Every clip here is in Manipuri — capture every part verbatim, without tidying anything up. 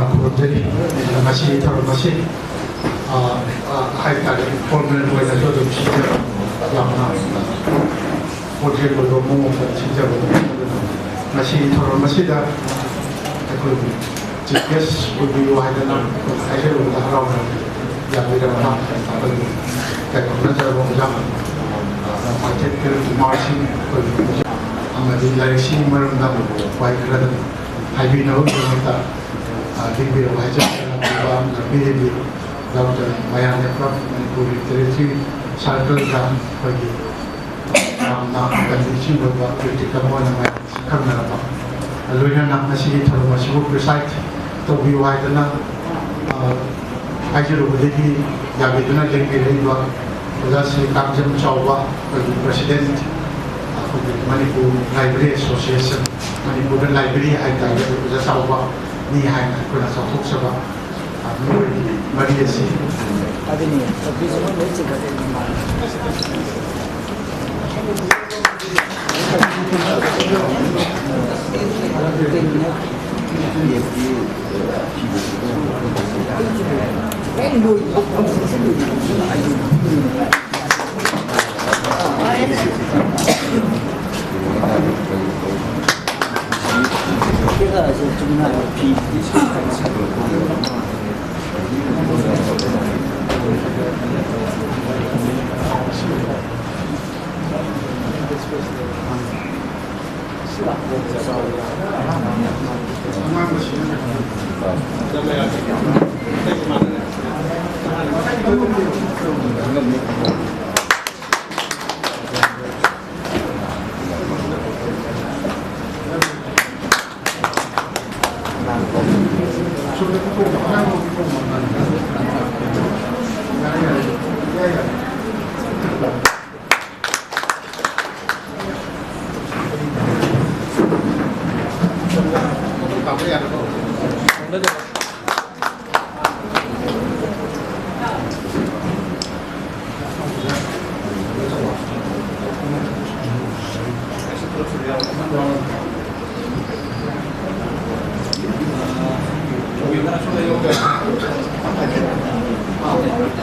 ꯈꯨꯔꯨꯝꯖꯔꯤ꯫ ꯉꯁꯤꯒꯤ ꯊꯧꯔꯝ ꯑꯁꯤ, ꯑ, ꯑ, ꯍꯥꯏꯇꯥꯔꯦ, ꯐꯣꯔꯃꯦꯜ ꯑꯣꯏꯅꯁꯨ ꯑꯗꯨꯝ ꯁꯤꯟꯖꯕ, ꯌꯥꯝꯅ ꯀꯣꯔꯗꯤꯌꯦꯜ ꯑꯣꯏꯕ ꯃꯑꯣꯡꯗ ꯁꯤꯟꯖꯕꯅꯤ꯫ ꯑꯗꯨꯅ ꯉꯁꯤꯒꯤ ꯊꯧꯔꯝ ꯑꯁꯤꯗ ꯑꯩꯈꯣꯏꯒꯤ ꯆꯤꯐ ꯒꯦꯁ ꯑꯣꯏꯕꯤꯌꯨ ꯍꯥꯏꯗꯅ ꯍꯥꯏꯖꯔꯨꯕꯗ ꯍꯔꯥꯎꯅ ꯌꯥꯕꯤꯔꯕ ꯑꯩꯈꯣꯏꯒꯤ ꯇꯥꯏꯕꯪ ꯅꯠꯇ꯭ꯔꯕ ꯑꯣꯖꯥ, ꯑ, ꯃꯥꯏꯊꯦꯠ ꯀꯨꯃꯥꯔ ꯁꯤꯡ, ꯑꯩꯈꯣꯏꯒꯤ ꯑꯃꯗꯤ ꯂꯥꯏꯔꯤꯛꯁꯤꯒꯤ ꯃꯔꯝꯗ ꯋꯥꯍꯩ ꯈꯔꯗꯪ ꯍꯥꯏꯕꯤꯅꯕꯒꯤꯗꯃꯛꯇ, ꯑ, ꯂꯦꯡꯕꯤꯔꯛꯑꯣ ꯍꯥꯏꯖꯔꯤ꯫ ꯂꯝꯕꯤꯔꯤꯕꯤ ꯗꯣꯛꯇꯔ ꯃꯌꯥꯝ ꯂꯩꯄꯥꯛ ꯃꯅꯤꯄꯨꯔ ꯂꯤꯇꯔꯦꯆꯔ ꯁꯥꯔꯀꯜꯗ ꯑꯩꯈꯣꯏꯒꯤ ꯌꯥꯝꯅ ꯀꯟꯚꯤꯟꯁꯤꯡ ꯑꯣꯏꯕ ꯀ꯭ꯔꯤꯇꯤꯛ ꯑꯃ ꯑꯣꯏꯅ ꯃꯌꯥꯝ ꯁꯛꯈꯪꯅꯔꯕ, ꯂꯣꯏꯅꯅ ꯉꯁꯤꯒꯤ ꯊꯧꯔꯝ ꯑꯁꯤꯕꯨ ꯄ꯭ꯔꯤꯁꯥꯏꯠ ꯇꯧꯕꯤꯌꯨ ꯍꯥꯏꯗꯅ, ꯑ, ꯍꯥꯏꯖꯔꯨꯕꯗꯒꯤ ꯌꯥꯕꯤꯗꯨꯅ ꯂꯦꯡꯕꯤꯔꯛꯏꯕ ꯑꯣꯖꯥ ꯁ꯭ꯔꯤ ꯀꯥꯡꯖꯝ ꯆꯥꯎꯕ, ꯑꯩꯈꯣꯏꯒꯤ ꯄ꯭ꯔꯁꯤꯗꯦꯟꯠ, ꯑꯩꯈꯣꯏꯒꯤ ꯃꯅꯤꯄꯨꯔ ꯂꯥꯏꯕ꯭ꯔꯦꯔꯤ ꯑꯦꯁꯣꯁꯤꯌꯦꯁꯟ, ꯃꯅꯤꯄꯨꯔꯗ ꯂꯥꯏꯕ꯭ꯔꯦꯔꯤ ꯍꯥꯏꯇꯥꯔꯒꯗꯤ ꯑꯣꯖꯥ ꯆꯥꯎꯕ ꯃꯤ ꯍꯥꯏꯅ ꯑꯩꯈꯣꯏꯅ ꯆꯥꯎꯊꯣꯛꯆꯕ, ꯑ, ꯃꯤꯑꯣꯏ ꯃꯔꯤ ꯑꯁꯤ꯫ ꯑꯗꯨꯅꯤ, ꯑꯣꯐꯤꯁ ꯑꯃ ꯂꯣꯏ ꯆꯤꯡꯈꯠꯂꯦ꯫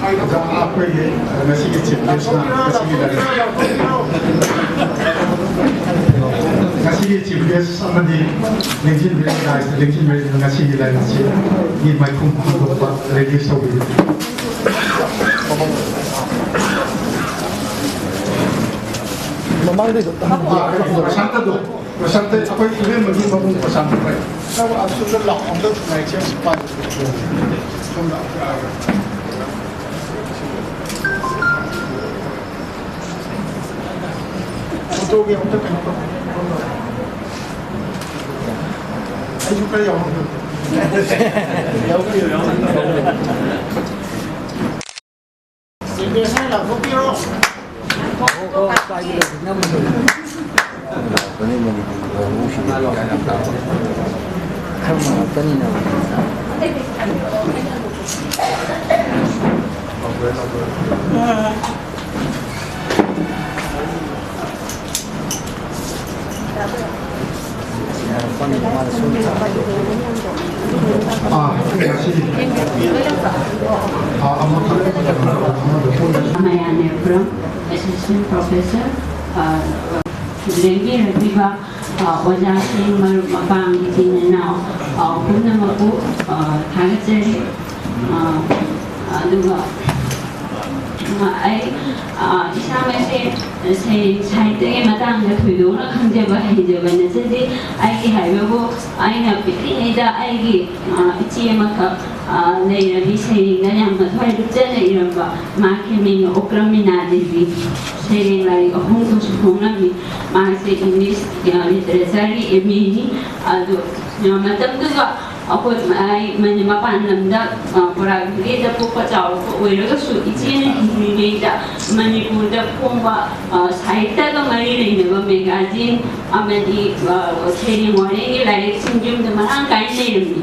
ꯑꯣꯖꯥ, ꯑꯩꯈꯣꯏꯒꯤ ꯉꯁꯤꯒꯤ chief guest ꯅ ꯉꯁꯤꯒꯤ ꯂꯥꯏꯔꯤꯛ, ꯉꯁꯤꯒꯤ chief guest ꯑꯃꯗꯤ ꯂꯦꯡꯖꯤꯟꯕꯤꯔꯕ ꯂꯥꯏꯁꯤꯗ ꯂꯦꯡꯖꯤꯟꯕꯤꯔꯕ ꯉꯁꯤꯒꯤ ꯂꯥꯏꯔꯤꯛꯁꯤ ꯃꯤ ꯃꯥꯏꯈꯨꯝ ꯍꯥꯡꯗꯣꯛꯄ release ꯇꯧꯕꯤꯕ꯫ ꯃꯃꯥꯡꯗꯩꯗꯣ ꯄ꯭ꯔꯁꯥꯟꯇꯗꯣ, ꯄ꯭ꯔꯁꯥꯟꯇ, ꯑꯩꯈꯣꯏ ꯏꯕꯦꯝꯃꯒꯤ ꯃꯕꯨꯡ ꯄ꯭ꯔꯁꯥꯟꯇ ꯂꯩ꯫ ꯅꯪ ꯑꯁꯨꯝꯅ ꯂꯥꯛꯑꯣ, ꯑꯝꯇ ꯂꯥꯏꯔꯤꯛꯁꯦ ꯑꯝꯇ ꯄꯥꯏꯌꯨ꯫ ꯁꯣꯝꯗ ꯑꯝꯇ ꯂꯥꯛꯑꯣ꯫ ꯐꯣꯇꯣꯒꯤ ꯑꯝꯇ ꯀꯩꯅꯣ ꯇꯧ꯫ ꯑꯩꯁꯨ ꯈꯔ ꯌꯥꯎꯍꯟꯒꯦ꯫ ꯌꯥꯎꯕꯤꯌꯨ, ꯌꯥꯎꯕꯤꯌꯨ꯫ ꯈꯔ ꯃꯔꯛꯇꯅꯤꯅ꯫ ꯑꯥ, ꯉꯁꯤ, ꯑꯥ, ꯑꯃꯨꯛ ꯃꯌꯥꯅꯦ ꯄꯨꯔꯝ, assistant professor, ꯑꯥ, ꯂꯦꯡꯕꯤꯔꯛꯂꯤꯕ, ꯑꯥ, ꯑꯣꯖꯥꯁꯤꯡ, ꯃꯔꯨꯞ ꯃꯄꯥꯡ, ꯏꯆꯤꯟ ꯏꯅꯥꯎ, ꯑꯥ, ꯄꯨꯝꯅꯃꯛꯄꯨ, ꯑꯥ, ꯊꯥꯒꯠꯆꯔꯤ꯫ ꯑꯥ, ꯑꯗꯨꯒ, ꯑꯥ, ꯑꯩ, ꯑꯥ, ꯏꯁꯥꯃꯛꯁꯦ ꯁꯩꯔꯦꯡ ꯁꯥꯍꯤꯇ꯭ꯌꯒꯤ ꯃꯇꯥꯡꯗ ꯊꯣꯏꯗꯣꯛꯅ ꯈꯪꯖꯕ ꯍꯩꯖꯕ ꯅꯠꯆꯗꯦ꯫ ꯑꯩꯒꯤ ꯍꯥꯏꯕꯕꯨ, ꯑꯩꯅ ꯄꯤꯛꯂꯤꯉꯩꯗ ꯑꯩꯒꯤ, ꯑꯥ, ꯏꯆꯦ ꯑꯃꯈꯛ, ꯑꯥ, ꯂꯩꯔꯝꯃꯤ, ꯁꯩꯔꯦꯡꯗ ꯌꯥꯝꯅ ꯊꯋꯥꯏ ꯂꯨꯞꯆꯅ ꯏꯔꯝꯕ꯫ ꯃꯍꯥꯛꯀꯤ ꯃꯤꯡ ꯑꯣꯀ꯭ꯔꯝ ꯃꯤꯅꯥ ꯗꯦꯕꯤ꯫ ꯁꯩꯔꯦꯡ ꯂꯥꯏꯔꯤꯛ ꯑꯍꯨꯝ ꯊꯣꯛꯁꯨ ꯐꯣꯡꯂꯝꯃꯤ꯫ ꯃꯍꯥꯛꯁꯦ English, ꯑ, literature ꯒꯤ M A ꯅꯤ꯫ ꯑꯗꯨ, ꯑ, ꯃꯇꯝꯗꯨꯗ ꯑꯩꯈꯣꯏ, ꯑꯩ ꯃꯅꯤ-, ꯃꯄꯥꯟ ꯂꯝꯗ, ꯑ, ꯕꯣꯔꯥ ꯚꯦꯂꯤꯗ ꯄꯣꯛꯄ ꯆꯥꯎꯔꯛꯄ ꯑꯣꯏꯔꯒꯁꯨ, ꯏꯆꯦꯅ ꯍꯤꯡꯂꯤꯉꯩꯗ ꯃꯅꯤꯄꯨꯔꯗ ꯐꯣꯡꯕ, ꯑ, ꯁꯥꯍꯤꯇ꯭ꯌꯒ ꯃꯔꯤ ꯂꯩꯅꯕ magazine ꯑꯃꯗꯤ, ꯑ, ꯁꯩꯔꯦꯡ ꯋꯥꯔꯦꯡꯒꯤ ꯂꯥꯏꯔꯤꯛꯁꯤꯡ ꯌꯨꯝꯗ ꯃꯔꯥꯡ ꯀꯥꯏꯅ ꯂꯩꯔꯝꯃꯤ꯫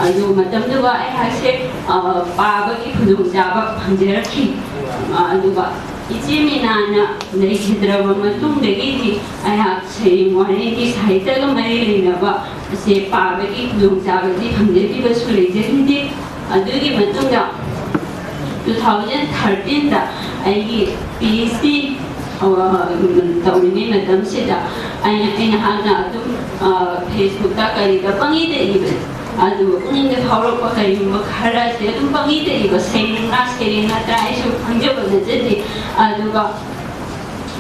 ꯑꯗꯨ ꯃꯇꯝꯗꯨꯗ ꯑꯩꯍꯥꯛꯁꯦ, ꯑ, ꯄꯥꯕꯒꯤ ꯈꯨꯗꯣꯡꯆꯥꯕ ꯐꯪꯖꯔꯛꯈꯤ꯫ ꯑ, ꯑꯗꯨꯒ ꯏꯆꯦ ꯃꯤꯅꯥꯅ ꯂꯩꯈꯤꯗ꯭ꯔꯕ ꯃꯇꯨꯡꯗꯒꯤꯗꯤ ꯑꯩꯍꯥꯛ ꯁꯩꯔꯦꯡ ꯋꯥꯔꯦꯡꯒꯤ ꯁꯥꯍꯤꯇ꯭ꯌꯒ ꯃꯔꯤ ꯂꯩꯅꯕ ꯁꯦ ꯄꯥꯕꯒꯤ ꯈꯨꯗꯣꯡꯆꯥꯕꯗꯤ ꯐꯪꯖꯈꯤꯕꯁꯨ ꯂꯩꯖꯈꯤꯗꯦ꯫ ꯑꯗꯨꯒꯤ ꯃꯇꯨꯡꯗ two thousand thirteen ꯑꯩꯒꯤ PhD ꯇꯧꯔꯤꯉꯩ ꯃꯇꯝꯁꯤꯗ ꯑꯩꯅ ꯑꯩꯅ ꯍꯥꯟꯅ ꯑꯗꯨꯝ Facebookꯇ ꯀꯔꯤꯗ ꯄꯪꯏꯗ ꯏꯕꯅꯤ꯫ ꯑꯗꯨꯒ ꯄꯨꯛꯅꯤꯡꯗ ꯐꯥꯎꯔꯛꯄ ꯀꯔꯤꯒꯨꯝꯕ ꯈꯔꯁꯦ ꯑꯗꯨꯝ ꯄꯪꯏꯗ ꯏꯕ, ꯁꯩꯔꯦꯡꯂ ꯁꯩꯔꯦꯡ ꯅꯠꯇ꯭ꯔꯥ ꯑꯩꯁꯨ ꯈꯪꯖꯕ ꯅꯠꯆꯗꯦ꯫ ꯑꯗꯨꯒ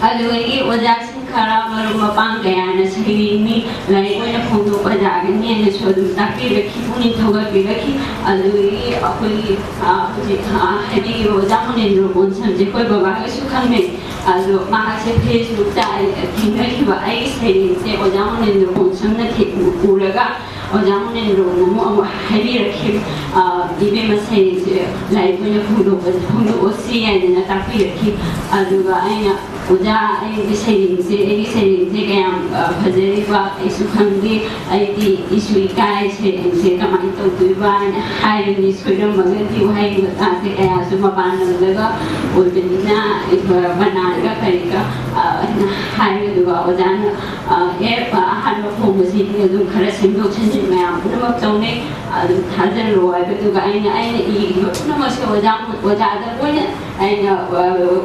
ꯑꯗꯨꯗꯒꯤ ꯑꯣꯖꯥꯁꯤꯡ ꯈꯔ, ꯃꯔꯨꯞ ꯃꯄꯥꯡ ꯀꯌꯥꯅ ꯁꯩꯔꯦꯡꯅꯤ, ꯂꯥꯏꯔꯤꯛ ꯑꯣꯏꯅ ꯐꯣꯡꯗꯣꯛꯄ ꯌꯥꯒꯅꯤ ꯍꯥꯏꯅꯁꯨ ꯑꯗꯨꯝ ꯇꯥꯛꯄꯤꯔꯛꯈꯤ, ꯄꯨꯛꯅꯤꯡ ꯊꯧꯒꯠꯄꯤꯔꯛꯈꯤ꯫ ꯑꯗꯨꯗꯒꯤ ꯑꯩꯈꯣꯏꯒꯤ ꯍꯧꯖꯤꯛ ꯍꯥꯏꯕꯤꯈꯤꯕ ꯑꯣꯖꯥ ꯃꯣꯅꯦꯟꯗ꯭ꯔꯣ ꯕꯣꯟꯁꯝꯁꯦ ꯑꯩꯈꯣꯏ ꯕꯕꯥꯒꯁꯨ ꯈꯪꯅꯩ꯫ ꯑꯗꯣ ꯃꯍꯥꯛꯁꯦ Facebookꯇ ꯑꯩ ꯊꯦꯡꯅꯈꯤꯕ ꯑꯩꯒꯤ ꯁꯩꯔꯦꯡꯁꯦ ꯑꯣꯖꯥ ꯃꯣꯅꯦꯟꯗ꯭ꯔꯣ ꯕꯣꯟꯁꯝꯅ ꯎꯔꯒ ꯑꯣꯖꯥ ꯃꯣꯅꯦꯟꯗ꯭ꯔꯣꯅ ꯑꯃꯨꯛ ꯑꯃꯨꯛ ꯍꯥꯏꯕꯤꯔꯛꯈꯤ, "ꯏꯕꯦꯝꯃ, ꯁꯩꯔꯦꯡꯁꯦ ꯂꯥꯏꯔꯤꯛ ꯑꯣꯏꯅ ꯐꯣꯡꯗꯣꯛꯄ ꯐꯣꯡꯗꯣꯛꯑꯣꯁꯤ" ꯍꯥꯏꯗꯅ ꯇꯥꯛꯄꯤꯔꯛꯈꯤ꯫ ꯑꯗꯨꯒ ꯑꯩꯅ, "ꯑꯣꯖꯥ, ꯑꯩꯒꯤ ꯁꯩꯔꯦꯡꯁꯦ ꯑꯩꯒꯤ ꯁꯩꯔꯦꯡꯁꯦ ꯀꯌꯥꯝ ꯐꯖꯔꯤꯕ ꯑꯩꯁꯨ ꯈꯪꯗꯦ, ꯑꯩꯗꯤ ꯏꯁꯨ ꯏꯀꯥꯏ, ꯁꯩꯔꯦꯡꯁꯦ ꯀꯃꯥꯏꯅ ꯇꯧꯗꯣꯏꯕ?" ꯍꯥꯏꯅ ꯍꯥꯏꯔꯤꯅꯤ꯫ ꯁꯣꯏꯔꯝꯃꯒꯗꯤ ꯋꯥꯍꯩ ꯋꯥꯇꯥꯁꯦ ꯀꯌꯥꯁꯨ ꯃꯄꯥꯟ ꯂꯝꯗꯒ ꯑꯣꯏꯕꯅꯤꯅ ꯕꯅꯥꯟꯒ ꯀꯔꯤꯒ ꯍꯥꯏꯕꯗꯨꯒ ꯑꯣꯖꯥꯅ ꯑꯦ, ꯑꯍꯥꯟꯕ ꯐꯣꯡꯕꯁꯤꯗꯤ ꯑꯗꯨꯝ ꯈꯔ ꯁꯦꯝꯗꯣꯛ ꯁꯦꯝꯖꯤꯟ ꯃꯌꯥꯝ ꯄꯨꯝꯅꯃꯛ ꯇꯧꯅꯩ, ꯑꯗꯨꯝ ꯊꯥꯖꯤꯜꯂꯣ ꯍꯥꯏꯕꯗꯨꯒ ꯑꯩꯅ ꯑꯩꯅ ꯏꯔꯤꯕ ꯄꯨꯝꯅꯃꯛꯁꯦ ꯑꯣꯖꯥ ꯑꯣꯖꯥꯗ ꯂꯣꯏꯅ ꯑꯩꯅ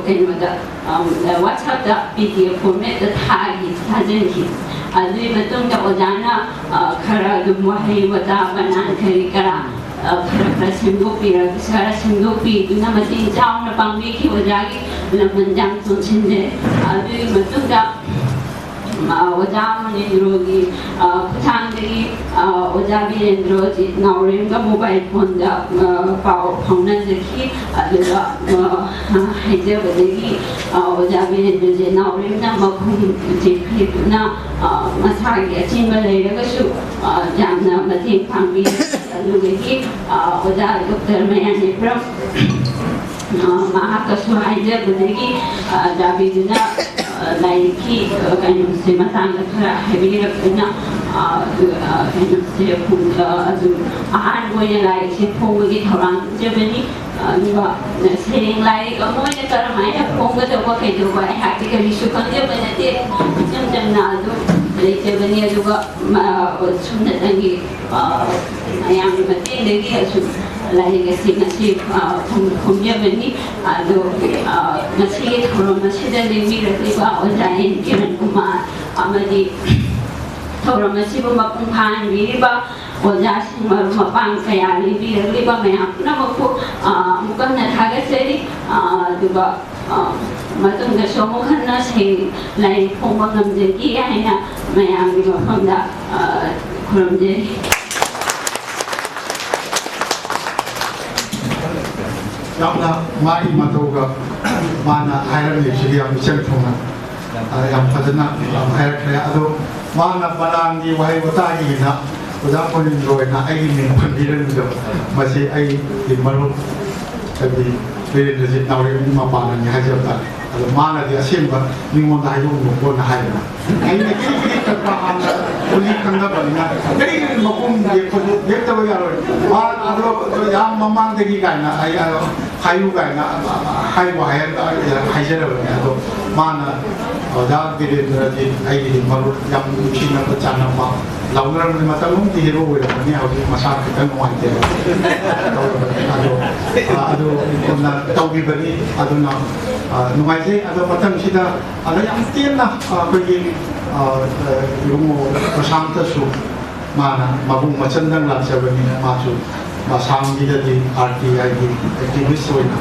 ꯀꯩꯅꯣꯗ WhatsAppꯇ PDF formatꯇ ꯊꯥꯈꯤ, ꯊꯥꯖꯤꯟꯈꯤ꯫ ꯑꯗꯨꯒꯤ ꯃꯇꯨꯡꯗ ꯑꯣꯖꯥꯅ ꯈꯔ ꯑꯗꯨꯝ ꯋꯥꯍꯩ ꯋꯥꯇꯥ ꯕꯅꯥꯟ ꯀꯔꯤ ꯀꯔꯥ ꯈꯔ ꯈꯔ ꯁꯦꯝꯗꯣꯛꯄꯤꯔ ꯈꯔ ꯁꯦꯝꯗꯣꯛꯄꯤꯗꯨꯅ ꯃꯇꯦꯡ ꯆꯥꯎꯅ ꯄꯥꯡꯕꯤꯈꯤ꯫ ꯑꯣꯖꯥꯒꯤ ꯂꯃꯟ ꯌꯥꯝ ꯇꯣꯟꯁꯤꯟꯖꯩ꯫ ꯑꯗꯨꯒꯤ ꯃꯇꯨꯡꯗ ꯑꯣꯖꯥ ꯃꯣꯅꯦꯟꯗ꯭ꯔꯣꯒꯤ ꯈꯨꯠꯊꯥꯡꯗꯒꯤ ꯑꯣꯖꯥ ꯕꯤꯔꯦꯟꯗ꯭ꯔꯣꯖꯤ ꯅꯥꯎꯔꯦꯝꯒ mobile phoneꯗ ꯄꯥꯎ ꯐꯥꯎꯅꯖꯈꯤ꯫ ꯑꯗꯨꯒ ꯍꯥꯏꯖꯕꯗꯒꯤ ꯑꯣꯖꯥ ꯕꯤꯔꯦꯟꯗ꯭ꯔꯣꯖꯤ ꯅꯥꯎꯔꯦꯝꯅ ꯃꯈꯨꯝꯁꯦ ꯐꯦꯛꯇꯨꯅ ꯃꯁꯥꯒꯤ ꯑꯆꯤꯟꯕ ꯂꯩꯔꯒꯁꯨ ꯌꯥꯝꯅ ꯃꯇꯦꯡ ꯄꯥꯡꯕꯤ꯫ ꯑꯗꯨꯗꯒꯤ ꯑꯣꯖꯥ ꯗꯣꯛꯇꯔ ꯃꯌꯥꯅꯤꯄ꯭ꯔꯝ ꯃꯍꯥꯛꯀꯁꯨ ꯍꯥꯏꯖꯕꯗꯒꯤ ꯗꯥꯕꯤꯗꯨꯅ ꯂꯥꯏꯔꯤꯛꯀꯤ ꯀꯩꯅꯣꯁꯦ ꯃꯇꯥꯡꯗ ꯈꯔ ꯍꯥꯏꯕꯤꯔꯛꯇꯨꯅ ꯀꯩꯅꯣꯁꯦ ꯑꯗꯨꯝ ꯑꯍꯥꯟꯕ ꯑꯣꯏꯅ ꯂꯥꯏꯔꯤꯛꯁꯦ ꯐꯣꯡꯕꯒꯤ ꯊꯧꯔꯥꯡ ꯇꯧꯖꯕꯅꯤ꯫ ꯑꯗꯨꯒ ꯁꯩꯔꯦꯡ ꯂꯥꯏꯔꯤꯛ ꯑꯃ ꯑꯣꯏꯅ ꯀꯔꯝꯍꯥꯏꯅ ꯐꯣꯡꯒꯗꯧꯕ ꯀꯩꯗꯧꯕ ꯑꯩꯍꯥꯛꯇꯤ ꯀꯔꯤꯁꯨ ꯈꯪꯖꯕ ꯅꯠꯇꯦ꯫ ꯏꯆꯝ ꯆꯝꯅ ꯑꯗꯨꯝ ꯂꯩꯖꯕꯅꯤ꯫ ꯑꯗꯨꯒ ꯃ-, ꯁꯨꯞꯅꯇꯪꯒꯤ, ꯑ, ꯃꯌꯥꯝꯒꯤ ꯃꯇꯦꯡꯗꯒꯤ ꯑꯁꯨꯝ ꯂꯥꯏꯔꯤꯛ ꯑꯁꯤ ꯉꯁꯤ, ꯑ, ꯐꯣꯡ-, ꯐꯣꯡꯖꯕꯅꯤ꯫ ꯑꯗꯣ, ꯑ, ꯉꯁꯤꯒꯤ ꯊꯧꯔꯝ ꯑꯁꯤꯗ ꯂꯦꯡꯕꯤꯔꯛꯂꯤꯕ ꯑꯣꯖꯥ ꯑꯦꯟ ꯀꯤꯔꯟ ꯀꯨꯃꯥꯔ ꯑꯃꯗꯤ ꯊꯧꯔꯝ ꯑꯁꯤꯕꯨ ꯃꯄꯨꯡ ꯐꯥꯍꯟꯕꯤꯔꯤꯕ ꯑꯣꯖꯥꯁꯤꯡ, ꯃꯔꯨꯞ ꯃꯄꯥꯡ ꯀꯌꯥ ꯂꯦꯡꯕꯤꯔꯛꯂꯤꯕ ꯃꯌꯥꯝ ꯄꯨꯝꯅꯃꯛꯄꯨ, ꯑ, ꯑꯃꯨꯛ ꯍꯟꯅ ꯊꯥꯒꯠꯆꯔꯤ꯫ ꯑ, ꯑꯗꯨꯒ ꯑ, ꯃꯇꯨꯡꯗꯁꯨ ꯑꯃꯨꯛ ꯍꯟꯅ ꯁꯦꯡ-, ꯂꯥꯏꯔꯤꯛ ꯐꯣꯡꯕ ꯉꯝꯖꯒꯦ ꯍꯥꯏꯅ ꯃꯌꯥꯝꯒꯤ ꯃꯐꯝꯗ, ꯑ, ꯈꯨꯔꯨꯝꯖꯔꯤ꯫ ꯌꯥꯝꯅ ꯃꯥꯒꯤ ꯃꯇꯧꯒ ꯃꯥꯅ ꯍꯥꯏꯔꯝꯃꯤꯕꯁꯤꯒ ꯌꯥꯝ ꯏꯆꯪ ꯊꯧꯅ, ꯑ, ꯌꯥꯝ ꯐꯖꯅ, ꯑ, ꯍꯥꯏꯔꯛꯈ꯭ꯔꯦ꯫ ꯑꯗꯣ ꯃꯥꯅ ꯃꯅꯥꯡꯒꯤ ꯋꯥꯍꯩ ꯋꯥꯇꯥꯒꯤꯅ ꯑꯣꯖꯥ ꯄꯣꯅꯤꯟꯗ꯭ꯔꯣꯅ ꯑꯩꯒꯤ ꯃꯤꯡ ꯄꯟꯕꯤꯔꯝꯃꯤꯗꯣ, ꯃꯁꯤ ꯑꯩꯒꯤ ꯃꯔꯨꯞ, ꯍꯥꯏꯕꯗꯤ ꯕꯤꯔꯦꯟꯗ꯭ꯔꯖꯤꯠ ꯅꯥꯎꯔꯦꯝꯒꯤ ꯃꯄꯥꯟꯅꯅꯤ ꯍꯥꯏꯖꯕ ꯇꯥꯔꯦ꯫ ꯑꯗꯣ ꯃꯥꯅꯗꯤ ꯑꯁꯦꯡꯕ ꯃꯤꯉꯣꯟꯗ ꯍꯥꯏꯗꯣꯛꯎꯅꯨꯀꯣꯅ ꯍꯥꯏꯗꯅ, ꯑꯩꯅ ꯀꯔꯤ ꯀꯔꯤ ꯇꯞꯄ ꯍꯥꯟꯅ ꯀꯨꯂꯤ ꯈꯪꯗꯕꯅꯤꯅ ꯀꯔꯤ ꯀꯔꯤ ꯃꯈꯣꯡ ꯌꯦꯛꯄꯗꯨ ꯌꯦꯛꯇꯕ ꯌꯥꯔꯣꯏ꯫ ꯃꯥ ꯑꯗꯣ, ꯑꯗꯣ ꯌꯥꯝ ꯃꯃꯥꯡꯗꯒꯤ ꯀꯥꯏꯅ ꯑꯩ, ꯑ, ꯍꯥꯏꯌꯨ ꯀꯥꯏꯅ, ꯑ, ꯍꯥꯏꯕ ꯍꯥꯏ-, ꯍꯥꯏꯖꯔꯕꯅꯤ꯫ ꯑꯗꯣ ꯃꯥꯅ ꯑꯣꯖꯥ ꯕꯤꯔꯦꯟꯗ꯭ꯔꯗꯤ ꯑꯩꯒꯤꯗꯤ ꯃꯔꯨꯞ ꯌꯥꯝ ꯅꯨꯡꯁꯤꯅꯕ ꯆꯥꯟꯅꯕ ꯂꯥꯎꯅꯔꯝꯕꯅꯤ꯫ ꯃꯇꯝ ꯑꯃꯗꯤ ꯍꯦꯔꯣ ꯑꯣꯏꯔꯝꯕꯅꯤ, ꯍꯧꯖꯤꯛ ꯃꯁꯥ ꯈꯤꯇꯪ ꯅꯨꯡꯉꯥꯏꯇꯦ꯫ ꯑꯗꯣ, ꯑ, ꯑꯗꯨ ꯇꯧꯕꯤꯕꯅꯤ꯫ ꯑꯗꯨꯅ, ꯑ, ꯅꯨꯡꯉꯥꯏꯖꯩ꯫ ꯑꯗꯣ ꯃꯊꯪꯁꯤꯗ ꯑꯗ ꯌꯥꯝ ꯇꯦꯟꯅ, ꯑ, ꯑꯩꯈꯣꯏꯒꯤ, ꯑ, ꯑ, ꯏꯕꯨꯡꯉꯣ ꯄ꯭ꯔꯁꯥꯟꯇꯁꯨ ꯃꯥꯅ ꯃꯕꯨꯡ ꯃꯆꯟꯗꯪ ꯂꯥꯛꯆꯕꯅꯤꯅ ꯃꯥꯁꯨ ꯑꯁꯥꯝꯒꯤꯗꯗꯤ ꯑꯥꯔ ꯇꯤ ꯑꯥꯏꯒꯤ ꯑꯦꯛꯇꯤꯚꯤꯁ ꯑꯣꯏꯅ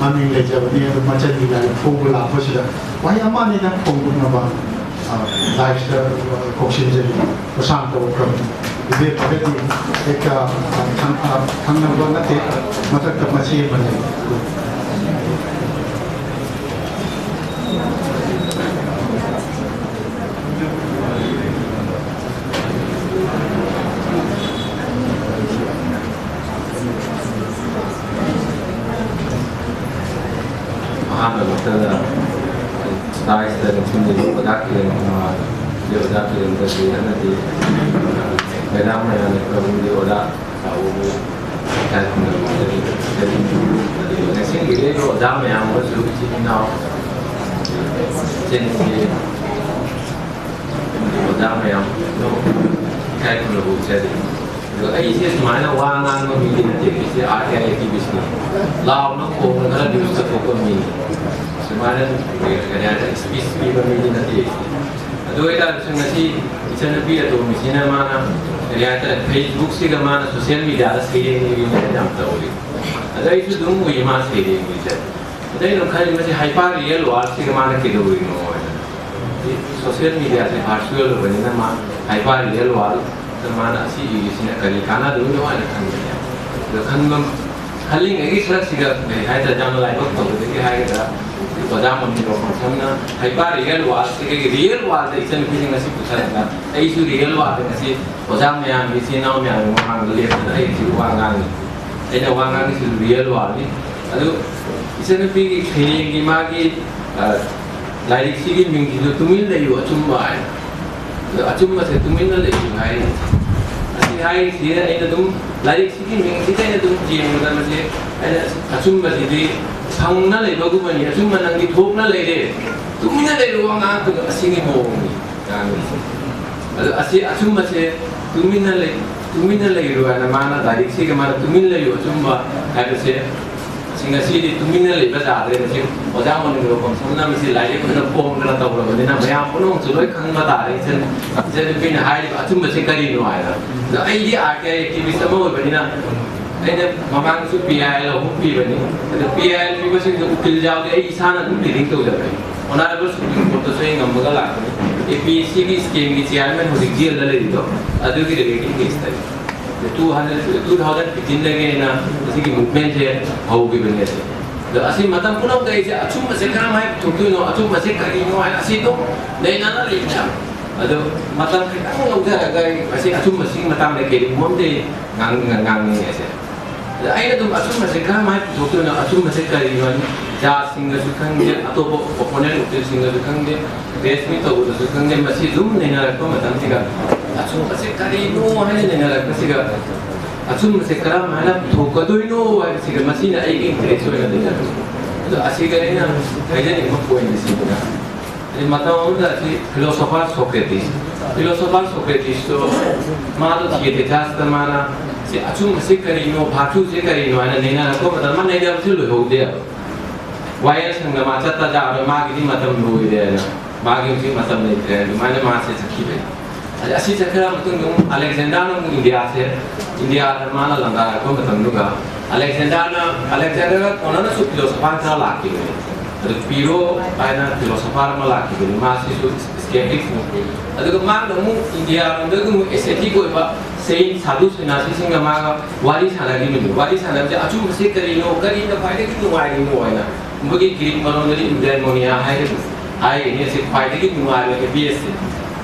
ꯃꯃꯤꯡ ꯂꯩꯖꯕꯅꯤ꯫ ꯑꯗꯨ ꯃꯆꯟꯒꯤ ꯂꯥꯏꯔꯤꯛ ꯐꯣꯡꯕ ꯂꯥꯛꯄꯁꯤꯗ ꯋꯥꯍꯩ ꯑꯃ ꯑꯅꯤꯗꯪ ꯐꯣꯡꯗꯣꯛꯅꯕ, ꯑ, ꯂꯥꯏꯁꯇ, ꯑ, ꯀꯧꯁꯤꯟꯖꯔꯤ꯫ ꯄ꯭ꯔꯁꯥꯟꯇ ꯑꯣꯀ꯭ꯔꯝ꯫ ꯏꯕꯦꯝ ꯐꯒꯗꯤ ꯍꯦꯛꯇ, ꯑ, ꯈꯪ-, ꯑ, ꯈꯪꯅꯕ ꯅꯠꯇꯦ, ꯃꯊꯛꯇ ꯃꯆꯦ ꯑꯃ ꯂꯩ꯫ ꯑꯍꯥꯟꯕ ꯃꯛꯇꯗ ꯁ꯭ꯇꯥꯏꯁꯇ ꯅꯤꯡꯁꯤꯡꯖꯔꯤ ꯑꯣꯖꯥ ꯀꯤꯔꯟ ꯀꯨꯃꯥꯔ, ꯑꯣꯖꯥ ꯀꯤꯔꯟ ꯗꯠꯇꯤ ꯑꯃꯗꯤ ꯃꯦꯗꯥꯝ ꯃꯌꯥꯅ ꯀꯕꯨꯏꯒꯤ ꯑꯣꯖꯥ ꯆꯥꯎꯕꯕꯨ ꯏꯀꯥꯏ ꯈꯨꯝꯅꯕ ꯄꯤꯖꯔꯤ꯫ ꯅꯤꯡꯁꯤꯡꯕꯤꯔꯤꯕ ꯑꯣꯖꯥ ꯃꯌꯥꯝ ꯑꯃꯁꯨ ꯏꯆꯤꯟ ꯏꯅꯥꯎ, ꯏꯆꯟ ꯏꯆꯦ, ꯑꯣꯖꯥ ꯃꯌꯥꯝ ꯏꯀꯥꯏ ꯈꯨꯝꯅꯕ ꯎꯠꯆꯔꯤ꯫ ꯑꯗꯣ ꯑꯩꯁꯦ ꯁꯨꯃꯥꯏꯅ ꯋꯥ ꯉꯥꯡꯕ ꯃꯤꯗꯤ ꯅꯠꯇꯦ, ꯑꯩꯁꯦ ꯑꯥꯔ ꯇꯤ ꯑꯥꯏ ꯑꯦꯛꯇꯤꯚꯤꯁ꯭ꯠꯅꯤ꯫ ꯂꯥꯎꯅ ꯈꯣꯡꯅ ꯈꯔ ꯅ꯭ꯌꯨꯁꯇ ꯊꯣꯛꯄ ꯃꯤꯅꯤ꯫ ꯁꯨꯃꯥꯏꯅ ꯀꯔꯤ ꯍꯥꯏꯇꯥꯔꯦ, ꯁ꯭ꯄꯤꯆ ꯄꯤꯕ ꯃꯤꯗꯤ ꯅꯠꯇꯦ ꯑꯩꯁꯦ꯫ ꯑꯗꯨ ꯑꯣꯏꯇꯥꯔꯁꯨ ꯉꯁꯤ ꯏꯆꯟꯅꯨꯄꯤ ꯑꯇꯣꯝꯕꯤꯁꯤꯅ ꯃꯥꯅ ꯀꯔꯤ ꯍꯥꯏꯇꯥꯔꯦ, ꯐꯦꯁꯕꯨꯛꯁꯤꯒ ꯃꯥꯅ ꯁꯣꯁꯤꯌꯦꯜ ꯃꯦꯗꯤꯌꯥꯗ ꯁꯩꯔꯦꯡ ꯏꯕꯤ ꯃꯌꯥꯝ ꯌꯥꯝ ꯇꯧꯔꯤ꯫ ꯑꯗ ꯑꯩꯁꯨ ꯑꯗꯨꯝ ꯎꯏ ꯃꯥ ꯁꯩꯔꯦꯡ ꯏꯕꯁꯦ꯫ ꯑꯗ ꯑꯩꯅ ꯈꯜꯂꯤ, ꯃꯁꯤ ꯍꯥꯏꯄꯔ ꯔꯤꯌꯦꯜ ꯋꯥꯔꯜꯁꯤꯒ ꯃꯥꯅ ꯀꯩꯗꯧꯔꯤꯅꯣ ꯍꯥꯏꯅ꯫ ꯁꯣꯁꯤꯌꯦꯜ ꯃꯦꯗꯤꯌꯥꯁꯦ ꯚꯔꯆꯨꯋꯦꯜ ꯑꯣꯏꯕꯅꯤꯅ ꯃꯥ ꯍꯥꯏꯄꯔ ꯔꯤꯌꯦꯜ ꯋꯥꯔꯜꯗ ꯃꯥꯅ ꯑꯁꯤ ꯏꯔꯤꯁꯤꯅ ꯀꯔꯤ ꯀꯥꯟꯅꯗꯣꯏꯅꯣ ꯍꯥꯏꯅ ꯈꯟꯕꯅꯦ꯫ ꯑꯗꯣ ꯈꯟꯕ, ꯈꯜꯂꯤꯉꯩꯒꯤ ꯁꯔꯛꯁꯤꯗ ꯀꯔꯤ ꯍꯥꯏꯇꯥꯔꯦ, ꯌꯥꯝꯅ ꯂꯥꯏꯕꯛ ꯐꯕꯗꯒꯤ ꯍꯥꯏꯒꯗ꯭ꯔꯥ, ꯑꯣꯖꯥ ꯃꯃꯤꯔꯣ ꯈꯣꯡꯁꯝꯅ ꯍꯥꯏꯄꯔ ꯔꯤꯌꯦꯜ ꯋꯥꯔꯜꯁꯤꯗꯒꯤ ꯔꯤꯌꯦꯜ ꯋꯥꯔꯜꯗ ꯏꯆꯟꯅꯨꯄꯤꯁꯤꯡ ꯑꯁꯤ ꯄꯨꯊꯔꯒ ꯑꯩꯁꯨ ꯔꯤꯌꯦꯜ ꯋꯥꯔꯜꯗ ꯉꯁꯤ ꯑꯣꯖꯥ ꯃꯌꯥꯝ, ꯏꯆꯤꯟ ꯏꯅꯥꯎ ꯃꯌꯥꯝꯒꯤ ꯃꯃꯥꯡꯗ ꯂꯦꯞꯇꯅ ꯑꯩ ꯍꯧꯖꯤꯛ ꯋꯥ ꯉꯥꯡꯉꯤ꯫ ꯑꯩꯅ ꯋꯥ ꯉꯥꯡꯉꯤꯁꯤ ꯔꯤꯌꯦꯜ ꯋꯥꯔꯜꯅꯤ꯫ ꯑꯗꯨ ꯏꯆꯟꯅꯨꯄꯤꯒꯤ ꯁꯩꯔꯦꯡꯒꯤ ꯃꯥꯒꯤ, ꯑ, ꯂꯥꯏꯔꯤꯛꯁꯤꯒꯤ ꯃꯤꯡꯁꯤꯁꯨ "ꯇꯨꯃꯤꯟ ꯂꯩꯌꯨ ꯑꯆꯨꯝꯕ" ꯍꯥꯏꯅ꯫ ꯑꯗꯣ ꯑꯆꯨꯝꯕꯁꯦ "ꯇꯨꯃꯤꯟꯅ ꯂꯩꯌꯨ" ꯍꯥꯏꯔꯤ꯫ ꯑꯁꯤ ꯍꯥꯏꯔꯤꯁꯤ ꯑꯩꯅ ꯑꯗꯨꯝ ꯂꯥꯏꯔꯤꯛꯁꯤꯒꯤ ꯃꯤꯡꯁꯤꯗ ꯑꯩꯅ ꯑꯗꯨꯝ ꯌꯦꯡꯕꯗ ꯃꯁꯤ ꯑꯩꯅ ꯑꯆꯨꯝꯕꯁꯤꯗꯤ ꯐꯪꯅ ꯂꯩꯕꯒꯨꯝꯕꯅꯤ, ꯑꯆꯨꯝꯕ ꯅꯪꯗꯤ ꯊꯣꯛꯅ ꯂꯩꯔꯦ, ꯇꯨꯃꯤꯟꯅ ꯂꯩꯔꯨ ꯋꯥ ꯉꯥꯡꯉꯛꯄꯗꯣ ꯑꯁꯤꯒꯤ ꯃꯑꯣꯡꯅꯤ꯫ ꯉꯥꯡꯉꯤꯁꯦ꯫ ꯑꯗꯣ ꯑꯁꯤ ꯑꯆꯨꯝꯕꯁꯦ ꯇꯨꯃꯤꯟꯅ ꯂꯩ-, ꯇꯨꯃꯤꯟꯅ ꯂꯩꯔꯨ ꯍꯥꯏꯅ ꯃꯥꯅ ꯂꯥꯏꯔꯤꯛꯁꯤꯒ ꯃꯥꯅ "ꯇꯨꯃꯤꯟ ꯂꯩꯌꯨ ꯑꯆꯨꯝꯕ" ꯍꯥꯏꯕꯁꯦ, ꯑꯁꯤ ꯉꯁꯤꯗꯤ ꯇꯨꯃꯤꯟꯅ ꯂꯩꯕ ꯌꯥꯗ꯭ꯔꯦ꯫ ꯉꯁꯤ ꯑꯣꯖꯥ ꯃꯅꯤꯄꯨꯔ ꯀꯣꯝꯁꯝꯅ ꯃꯁꯤ ꯂꯥꯏꯔꯤꯛ ꯑꯣꯏꯅ ꯐꯣꯡꯗꯅ ꯇꯧꯔꯕꯅꯤꯅ ꯃꯌꯥꯝ ꯄꯨꯝꯅꯃꯛꯁꯨ ꯂꯣꯏ ꯈꯪꯕ ꯇꯥꯔꯦ꯫ ꯏꯆꯟ-, ꯏꯆꯟꯅꯨꯄꯤꯅ ꯍꯥꯏꯔꯤꯕ ꯑꯆꯨꯝꯕꯁꯦ ꯀꯔꯤꯅꯣ ꯍꯥꯏꯅ꯫ ꯑꯗꯣ ꯑꯩꯗꯤ ꯑꯥꯔ ꯇꯤ ꯑꯥꯏ ꯑꯦꯛꯇꯤꯚꯤꯁ꯭ꯠ ꯑꯃ ꯑꯣꯏꯕꯅꯤꯅ ꯑꯩꯅ ꯃꯃꯥꯡꯗꯁꯨ ꯄꯤ ꯑꯥꯏ ꯑꯦꯜ ꯑꯍꯨꯝ ꯄꯤꯕꯅꯤ꯫ ꯑꯗꯣ ꯄꯤ ꯑꯥꯏ ꯑꯦꯜ ꯄꯤꯕꯁꯤꯡꯗꯣ ꯎꯀꯤꯜ ꯌꯥꯎꯗꯦ, ꯑꯩ ꯏꯁꯥꯅ ꯑꯗꯨꯝ ꯗꯤꯂꯤꯡ ꯇꯧꯖꯕꯅꯤ꯫ ꯑꯣꯅꯔꯦꯕꯜ ꯁꯨꯄ꯭ꯔꯤꯝ ꯀꯣꯔꯠꯇꯁꯨ ꯑꯩ ꯉꯝꯃꯒ ꯂꯥꯛꯄꯅꯤ꯫ ꯑꯦ ꯄꯤ ꯑꯦꯁ ꯁꯤꯒꯤ ꯁ꯭ꯀꯦꯝꯒꯤ ꯆꯤꯌꯥꯔꯃꯦꯟ ꯍꯧꯖꯤꯛ ꯖꯦꯜꯗ ꯂꯩꯔꯤꯗꯣ, ꯑꯗꯨꯒꯤ ꯔꯤꯂꯦꯇꯦꯠ ꯀꯦꯁꯇꯅꯤ꯫ ꯇꯨ ꯍꯟꯗ꯭ꯔꯦꯠ, ꯇꯨ ꯊꯥꯎꯖꯟ ꯐꯤꯐꯇꯤꯟꯗꯒꯤ ꯑꯩꯅ ꯑꯁꯤꯒꯤ ꯃꯨꯚꯃꯦꯟꯁꯦ ꯍꯧꯈꯤꯕꯅꯦ꯫ ꯑꯗꯣ ꯑꯁꯤ ꯃꯇꯝ ꯄꯨꯝꯅꯃꯛꯇ ꯑꯩꯁꯦ ꯑꯆꯨꯝꯕꯁꯦ ꯀꯔꯝꯍꯥꯏꯅ ꯄꯨꯊꯣꯛꯇꯣꯏꯅꯣ, ꯑꯆꯨꯝꯕꯁꯦ ꯀꯔꯤꯅꯣ ꯍꯥꯏꯅ ꯑꯁꯤ ꯑꯗꯨꯝ ꯅꯩꯅꯅ ꯂꯩꯕꯅꯦ꯫ ꯑꯗꯣ ꯃꯇꯝ ꯈꯤꯇꯪ ꯂꯧꯖꯔꯒ ꯑꯩ ꯃꯁꯤ ꯑꯆꯨꯝꯕꯁꯤꯒꯤ ꯃꯇꯥꯡꯗ ꯀꯔꯤꯒꯨꯝꯕ ꯑꯃꯗꯤ ꯉꯥꯡ-, ꯉꯥꯡꯅꯤꯡꯉꯦ ꯑꯩꯁꯦ꯫ ꯑꯗ ꯑꯩꯅ ꯑꯗꯨꯝ ꯑꯆꯨꯝꯕꯁꯦ ꯀꯔꯝꯍꯥꯏꯅ ꯄꯨꯊꯣꯛꯇꯣꯏꯅꯣ? ꯑꯆꯨꯝꯕꯁꯦ ꯀꯔꯤꯅꯣ? ꯖꯖꯁꯤꯡꯅꯁꯨ ꯈꯪꯗꯦ, ꯑꯇꯣꯞꯄ ꯑꯣꯄꯣꯅꯦꯟ ꯎꯀꯤꯜꯁꯤꯡꯅꯁꯨ ꯈꯪꯗꯦ, ꯄ꯭ꯔꯦꯁ ꯃꯤꯠ ꯇꯧꯕꯗꯁꯨ ꯈꯪꯗꯦ, ꯃꯁꯤ ꯑꯗꯨꯝ ꯅꯩꯅꯔꯛꯄ ꯃꯇꯝꯁꯤꯗ ꯑꯆꯨꯝꯕꯁꯦ ꯀꯔꯤꯅꯣ ꯍꯥꯏꯅ ꯅꯩꯅꯔꯛꯄꯁꯤꯗ ꯑꯆꯨꯝꯕꯁꯦ ꯀꯔꯝ ꯍꯥꯏꯅ ꯄꯨꯊꯣꯛꯀꯗꯣꯏꯅꯣ ꯍꯥꯏꯕꯁꯤꯒ ꯃꯁꯤꯅ ꯑꯩꯒꯤ ꯏꯟꯇꯔꯦꯁ ꯑꯣꯏꯅ ꯂꯩꯖꯕꯅꯤ꯫ ꯑꯗꯣ ꯑꯁꯤꯒ ꯑꯩꯅ ꯍꯥꯏꯖꯅꯤꯡꯕ ꯄꯣꯏꯟꯠ ꯑꯁꯤꯅ ꯍꯥꯏꯗꯤ ꯃꯇꯝ ꯑꯃꯗ ꯑꯁꯤ ꯐꯤꯂꯣꯁꯣꯐꯔ ꯁꯣꯀ꯭ꯔꯦꯇꯤꯁ, Philosopher Socrates ꯇꯣ ꯃꯥꯗꯣ Theaetetus ꯇ ꯃꯥꯅ ꯁꯤ ꯑꯆꯨꯝꯕꯁꯤ ꯀꯔꯤꯅꯣ, ꯚꯥꯔꯇꯨꯁꯤ ꯀꯔꯤꯅꯣ ꯍꯥꯏꯅ ꯅꯩꯅꯔꯛꯄ ꯃꯇꯝꯗ ꯃꯥ ꯅꯩꯅꯕꯁꯤ ꯂꯣꯏꯍꯧꯗꯦꯕ꯫ ꯋꯥꯌꯦꯜ ꯁꯪꯗ ꯃꯥ ꯆꯠꯇ ꯌꯥꯔꯣꯏ, ꯃꯥꯒꯤꯗꯤ ꯃꯇꯝ ꯂꯣꯏꯔꯦꯅ, ꯃꯥꯒꯤ ꯍꯧꯖꯤꯛ ꯃꯇꯝ ꯂꯩꯇ꯭ꯔꯦ, ꯑꯗꯨꯃꯥꯏꯅ ꯃꯥꯁꯦ ꯆꯠꯈꯤꯕꯅꯤ꯫ ꯑꯗ ꯑꯁꯤ ꯆꯠꯈ꯭ꯔ ꯃꯇꯨꯡꯗ ꯑꯃꯨꯛ ꯑꯂꯦꯛꯖꯦꯟꯗꯔꯅ ꯑꯃꯨꯛ ꯏꯟꯗꯤꯌꯥꯁꯦ, ꯏꯟꯗꯤꯌꯥꯗ ꯃꯥꯅ ꯂꯥꯟꯗꯥꯔꯛꯄ ꯃꯇꯝꯗꯨꯒ ꯑꯂꯦꯛꯖꯦꯟꯗꯔꯅ, ꯑꯂꯦꯛꯖꯦꯟꯗꯔꯒ ꯀꯣꯟꯅꯅꯁꯨ philosopher ꯈꯔ ꯂꯥꯛꯈꯤꯕꯅꯤ꯫ ꯑꯗꯨ ꯄꯤꯔꯣ ꯍꯥꯏꯅ philosopher ꯑꯃ ꯂꯥꯛꯈꯤꯕꯅꯤ, ꯃꯥꯁꯤꯁꯨ skeptic ꯅꯤ꯫ ꯑꯗꯨꯒ ꯃꯥꯅ ꯑꯃꯨꯛ ꯏꯟꯗꯤꯌꯥꯔꯣꯝꯗꯒꯤ ꯑꯃꯨꯛ ascetic ꯑꯣꯏꯕ saint, ꯁꯥꯙꯨ ꯁꯟꯅ꯭ꯌꯥꯁꯤꯁꯤꯡꯒ ꯃꯥꯒ ꯋꯥꯔꯤ ꯁꯥꯟꯅꯈꯤꯕꯅꯤ꯫ ꯋꯥꯔꯤ ꯁꯥꯟꯅꯕꯁꯦ ꯑꯆꯨꯝꯕꯁꯦ ꯀꯔꯤꯅꯣ, ꯀꯔꯤꯅ ꯈ꯭ꯋꯥꯏꯗꯒꯤ ꯅꯨꯡꯉꯥꯏꯔꯤꯅꯣ ꯍꯥꯏꯅ꯫ ꯃꯣꯏꯒꯤ ꯒ꯭ꯔꯤꯛ ꯃꯔꯣꯟꯗꯗꯤ eudaimonia ꯍꯥꯏꯒꯅꯤ, ꯍꯥꯏꯒꯅꯤ꯫ ꯑꯁꯤ ꯈ꯭ꯋꯥꯏꯗꯒꯤ ꯅꯨꯡꯉꯥꯏꯕ happiest ꯁꯦ꯫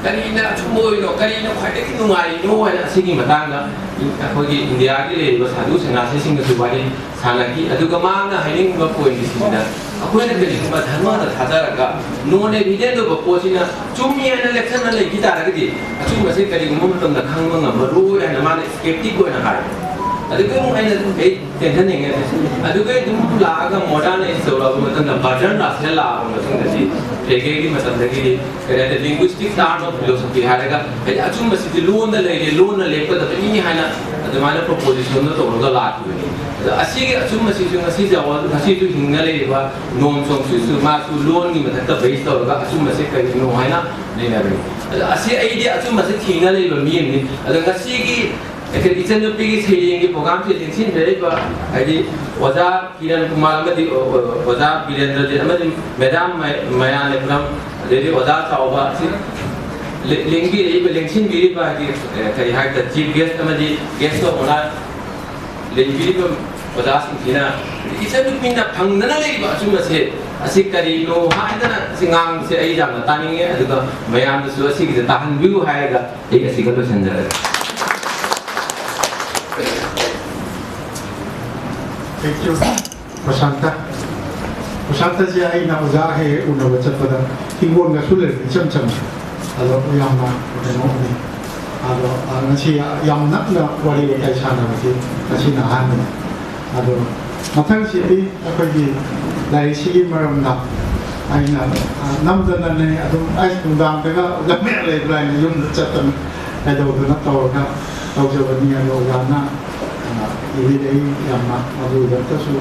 ꯀꯔꯤꯅ ꯑꯆꯨꯝꯕ ꯑꯣꯏꯔꯤꯅꯣ, ꯀꯔꯤꯅ ꯈ꯭ꯋꯥꯏꯗꯒꯤ ꯅꯨꯡꯉꯥꯏꯔꯤꯅꯣ ꯍꯥꯏꯅ ꯑꯁꯤꯒꯤ ꯃꯇꯥꯡꯗ ꯑꯩꯈꯣꯏꯒꯤ ꯏꯟꯗꯤꯌꯥꯒꯤ ꯂꯩꯔꯤꯕ ꯁꯥꯙꯨ ꯁꯟꯅ꯭ꯌꯥꯁꯤꯁꯤꯡꯒꯁꯨ ꯋꯥꯔꯤ ꯁꯥꯟꯅꯈꯤ꯫ ꯑꯗꯨꯒ ꯃꯥꯅ ꯍꯥꯏꯅꯤꯡꯕ point ꯁꯤꯅ, ꯑꯩꯈꯣꯏꯅ ꯀꯔꯤꯒꯨꯝꯕ ꯙꯔꯃꯗ ꯊꯥꯖꯔꯒ non evident ꯑꯣꯏꯕ ꯄꯣꯠꯁꯤꯅ ꯆꯨꯝꯃꯤ ꯍꯥꯏꯅ ꯂꯦꯞꯁꯟꯅ ꯂꯩꯈꯤ ꯇꯥꯔꯒꯗꯤ, ꯑꯆꯨꯝꯕꯁꯦ ꯀꯔꯤꯒꯨꯝꯕ ꯃꯇꯝꯗ ꯈꯪꯕ ꯉꯝꯃꯔꯣꯏ ꯍꯥꯏꯅ ꯃꯥꯅ skeptic ꯑꯣꯏꯅ ꯍꯥꯏ꯫ ꯑꯗꯨꯒꯤ ꯑꯃꯨꯛ ꯑꯩꯅ, ꯑꯩ ꯇꯦꯟꯁꯟ ꯌꯦꯡꯉꯦ꯫ ꯑꯗꯨꯒ ꯑꯗꯨꯝ ꯂꯥꯛꯑꯒ modernise ꯇꯧꯔꯛꯑꯕ ꯃꯇꯝꯗ Bertrand Russell ꯂꯥꯛꯑꯕ ꯃꯇꯨꯡꯗꯗꯤ, ꯍꯦꯒꯦꯜꯒꯤ ꯃꯇꯝꯗꯒꯤꯗꯤ ꯀꯔꯤ ꯍꯥꯏꯇꯥꯔꯦ, linguistic turn of philosophy ꯍꯥꯏꯔꯒ, ꯍꯥꯏꯗꯤ ꯑꯆꯨꯝꯕꯁꯤꯗꯤ ꯂꯣꯟꯗ ꯂꯩꯔꯦ, ꯂꯣꯟꯅ ꯂꯦꯞꯀꯗꯕꯅꯤ ꯍꯥꯏꯅ ꯑꯗꯨꯃꯥꯏꯅ proposition ꯗꯣ ꯇꯧꯔꯒ ꯂꯥꯛꯈꯤꯕꯅꯤ꯫ ꯑꯗꯣ ꯑꯁꯤꯒꯤ ꯑꯆꯨꯝꯕꯁꯤꯁꯨ ꯉꯁꯤ ꯖꯋꯥ-, ꯉꯁꯤꯁꯨ ꯍꯤꯡꯅ ꯂꯩꯔꯤꯕ ꯅꯣꯝ ꯆꯣꯝꯁꯤꯁꯨ ꯃꯥꯁꯨ ꯂꯣꯟꯒꯤ ꯃꯊꯛꯇ base ꯇꯧꯔꯒ ꯑꯆꯨꯝꯕꯁꯦ ꯀꯔꯤꯅꯣ ꯍꯥꯏꯅ ꯅꯩꯅꯕꯅꯤ꯫ ꯑꯗꯣ ꯑꯁꯤ ꯑꯩꯗꯤ ꯑꯆꯨꯝꯕꯁꯦ ꯊꯤꯅ ꯂꯩꯕ ꯃꯤ ꯑꯃꯅꯤ꯫ ꯑꯗꯣ ꯉꯁꯤꯒꯤ ꯑꯩꯈꯣꯏ ꯏꯆꯟꯅꯨꯄꯤꯒꯤ ꯁꯩꯔꯦꯡꯒꯤ program ꯁꯦ ꯂꯦꯡꯁꯤꯟꯖꯔꯤꯕ, ꯍꯥꯏꯗꯤ, ꯑꯣꯖꯥ ꯀꯤꯔꯟ ꯀꯨꯃꯥꯔ ꯑꯃꯗꯤ, ꯑꯣ, ꯑꯣ, ꯑꯣꯖꯥ ꯕꯤꯔꯦꯟꯗ꯭ꯔꯖꯤꯠ ꯑꯃꯗꯤ madam ꯃꯌꯥ-, ꯃꯌꯥꯅꯦ ꯄꯨꯔꯝ, ꯑꯗꯩꯗꯤ ꯑꯣꯖꯥ ꯆꯥꯎꯕ ꯑꯁꯤ ꯂꯦ-, ꯂꯦꯡꯕꯤꯔꯛꯏꯕ, ꯂꯦꯡꯁꯤꯟꯕꯤꯔꯤꯕ, ꯍꯥꯏꯗꯤ, ꯑꯦ, ꯀꯔꯤ ꯍꯥꯏꯒꯗ꯭ꯔꯥ, chief guest ꯑꯃꯗꯤ guest of honour ꯂꯦꯡꯕꯤꯔꯤꯕ ꯑꯣꯖꯥꯁꯤꯡꯁꯤꯅ ꯏꯆꯟꯅꯨꯄꯤꯅ ꯐꯪꯗꯅ ꯂꯩꯔꯤꯕ ꯑꯆꯨꯝꯕꯁꯦ ꯑꯁꯤ ꯀꯔꯤꯅꯣ ꯍꯥꯏꯗꯅ ꯑꯁꯤ ꯉꯥꯡꯕꯁꯦ ꯑꯩ ꯌꯥꯝꯅ ꯇꯥꯅꯤꯡꯉꯦ꯫ ꯑꯗꯨꯒ ꯃꯌꯥꯝꯗꯁꯨ ꯑꯁꯤꯒꯤꯁꯦ ꯇꯥꯍꯟꯕꯤꯌꯨ ꯍꯥꯏꯔꯒ ꯑꯩ ꯑꯁꯤꯒ ꯂꯣꯏꯁꯤꯟꯖꯔꯒꯦ꯫ Thank you, Prasanta. ꯄ꯭ꯔꯁꯥꯟꯇꯁꯦ ꯑꯩꯅ ꯑꯣꯖꯥ ꯍꯦꯛ ꯍꯦꯛ ꯎꯅꯕ ꯆꯠꯄꯗ ꯍꯤꯡꯒꯣꯜꯒꯁꯨ ꯂꯩꯔꯝꯃꯤ, ꯏꯆꯝ ꯆꯝꯅ꯫ ꯑꯗꯣ ꯌꯥꯝꯅ ꯀꯩꯅꯣ ꯑꯣꯏ꯫ ꯑꯗꯣ, ꯑ, ꯉꯁꯤ ꯌꯥꯝ ꯅꯛꯅ ꯋꯥꯔꯤ ꯋꯥꯇꯥꯏ ꯁꯥꯟꯅꯕꯁꯤ ꯉꯁꯤꯅ ꯑꯍꯥꯟꯕꯅꯤ꯫ ꯑꯗꯣ ꯃꯊꯪꯁꯤꯗꯤ ꯑꯩꯈꯣꯏꯒꯤ ꯂꯥꯏꯔꯤꯛꯁꯤꯒꯤ ꯃꯔꯝꯗ, ꯑꯩꯅ, ꯑ, ꯅꯝꯗꯅꯅꯦ ꯑꯗꯨꯝ, ꯑꯩ ꯅꯨꯡꯗꯥꯡꯗꯒ ꯑꯣꯖꯥ ꯃꯌꯥꯝ ꯂꯩꯕ꯭ꯔꯥ ꯍꯥꯏꯅ ꯌꯨꯝꯗ ꯆꯠꯇꯅ ꯀꯩꯗꯧꯗꯅ ꯇꯧꯔꯒ ꯇꯧꯖꯕꯅꯤ꯫ ꯑꯗꯣ ꯑꯣꯖꯥꯅ, ꯑ, ꯏꯕꯤꯔꯛꯏ꯫ ꯌꯥꯝꯅ ꯃꯗꯨꯗ ꯑꯝꯇꯁꯨ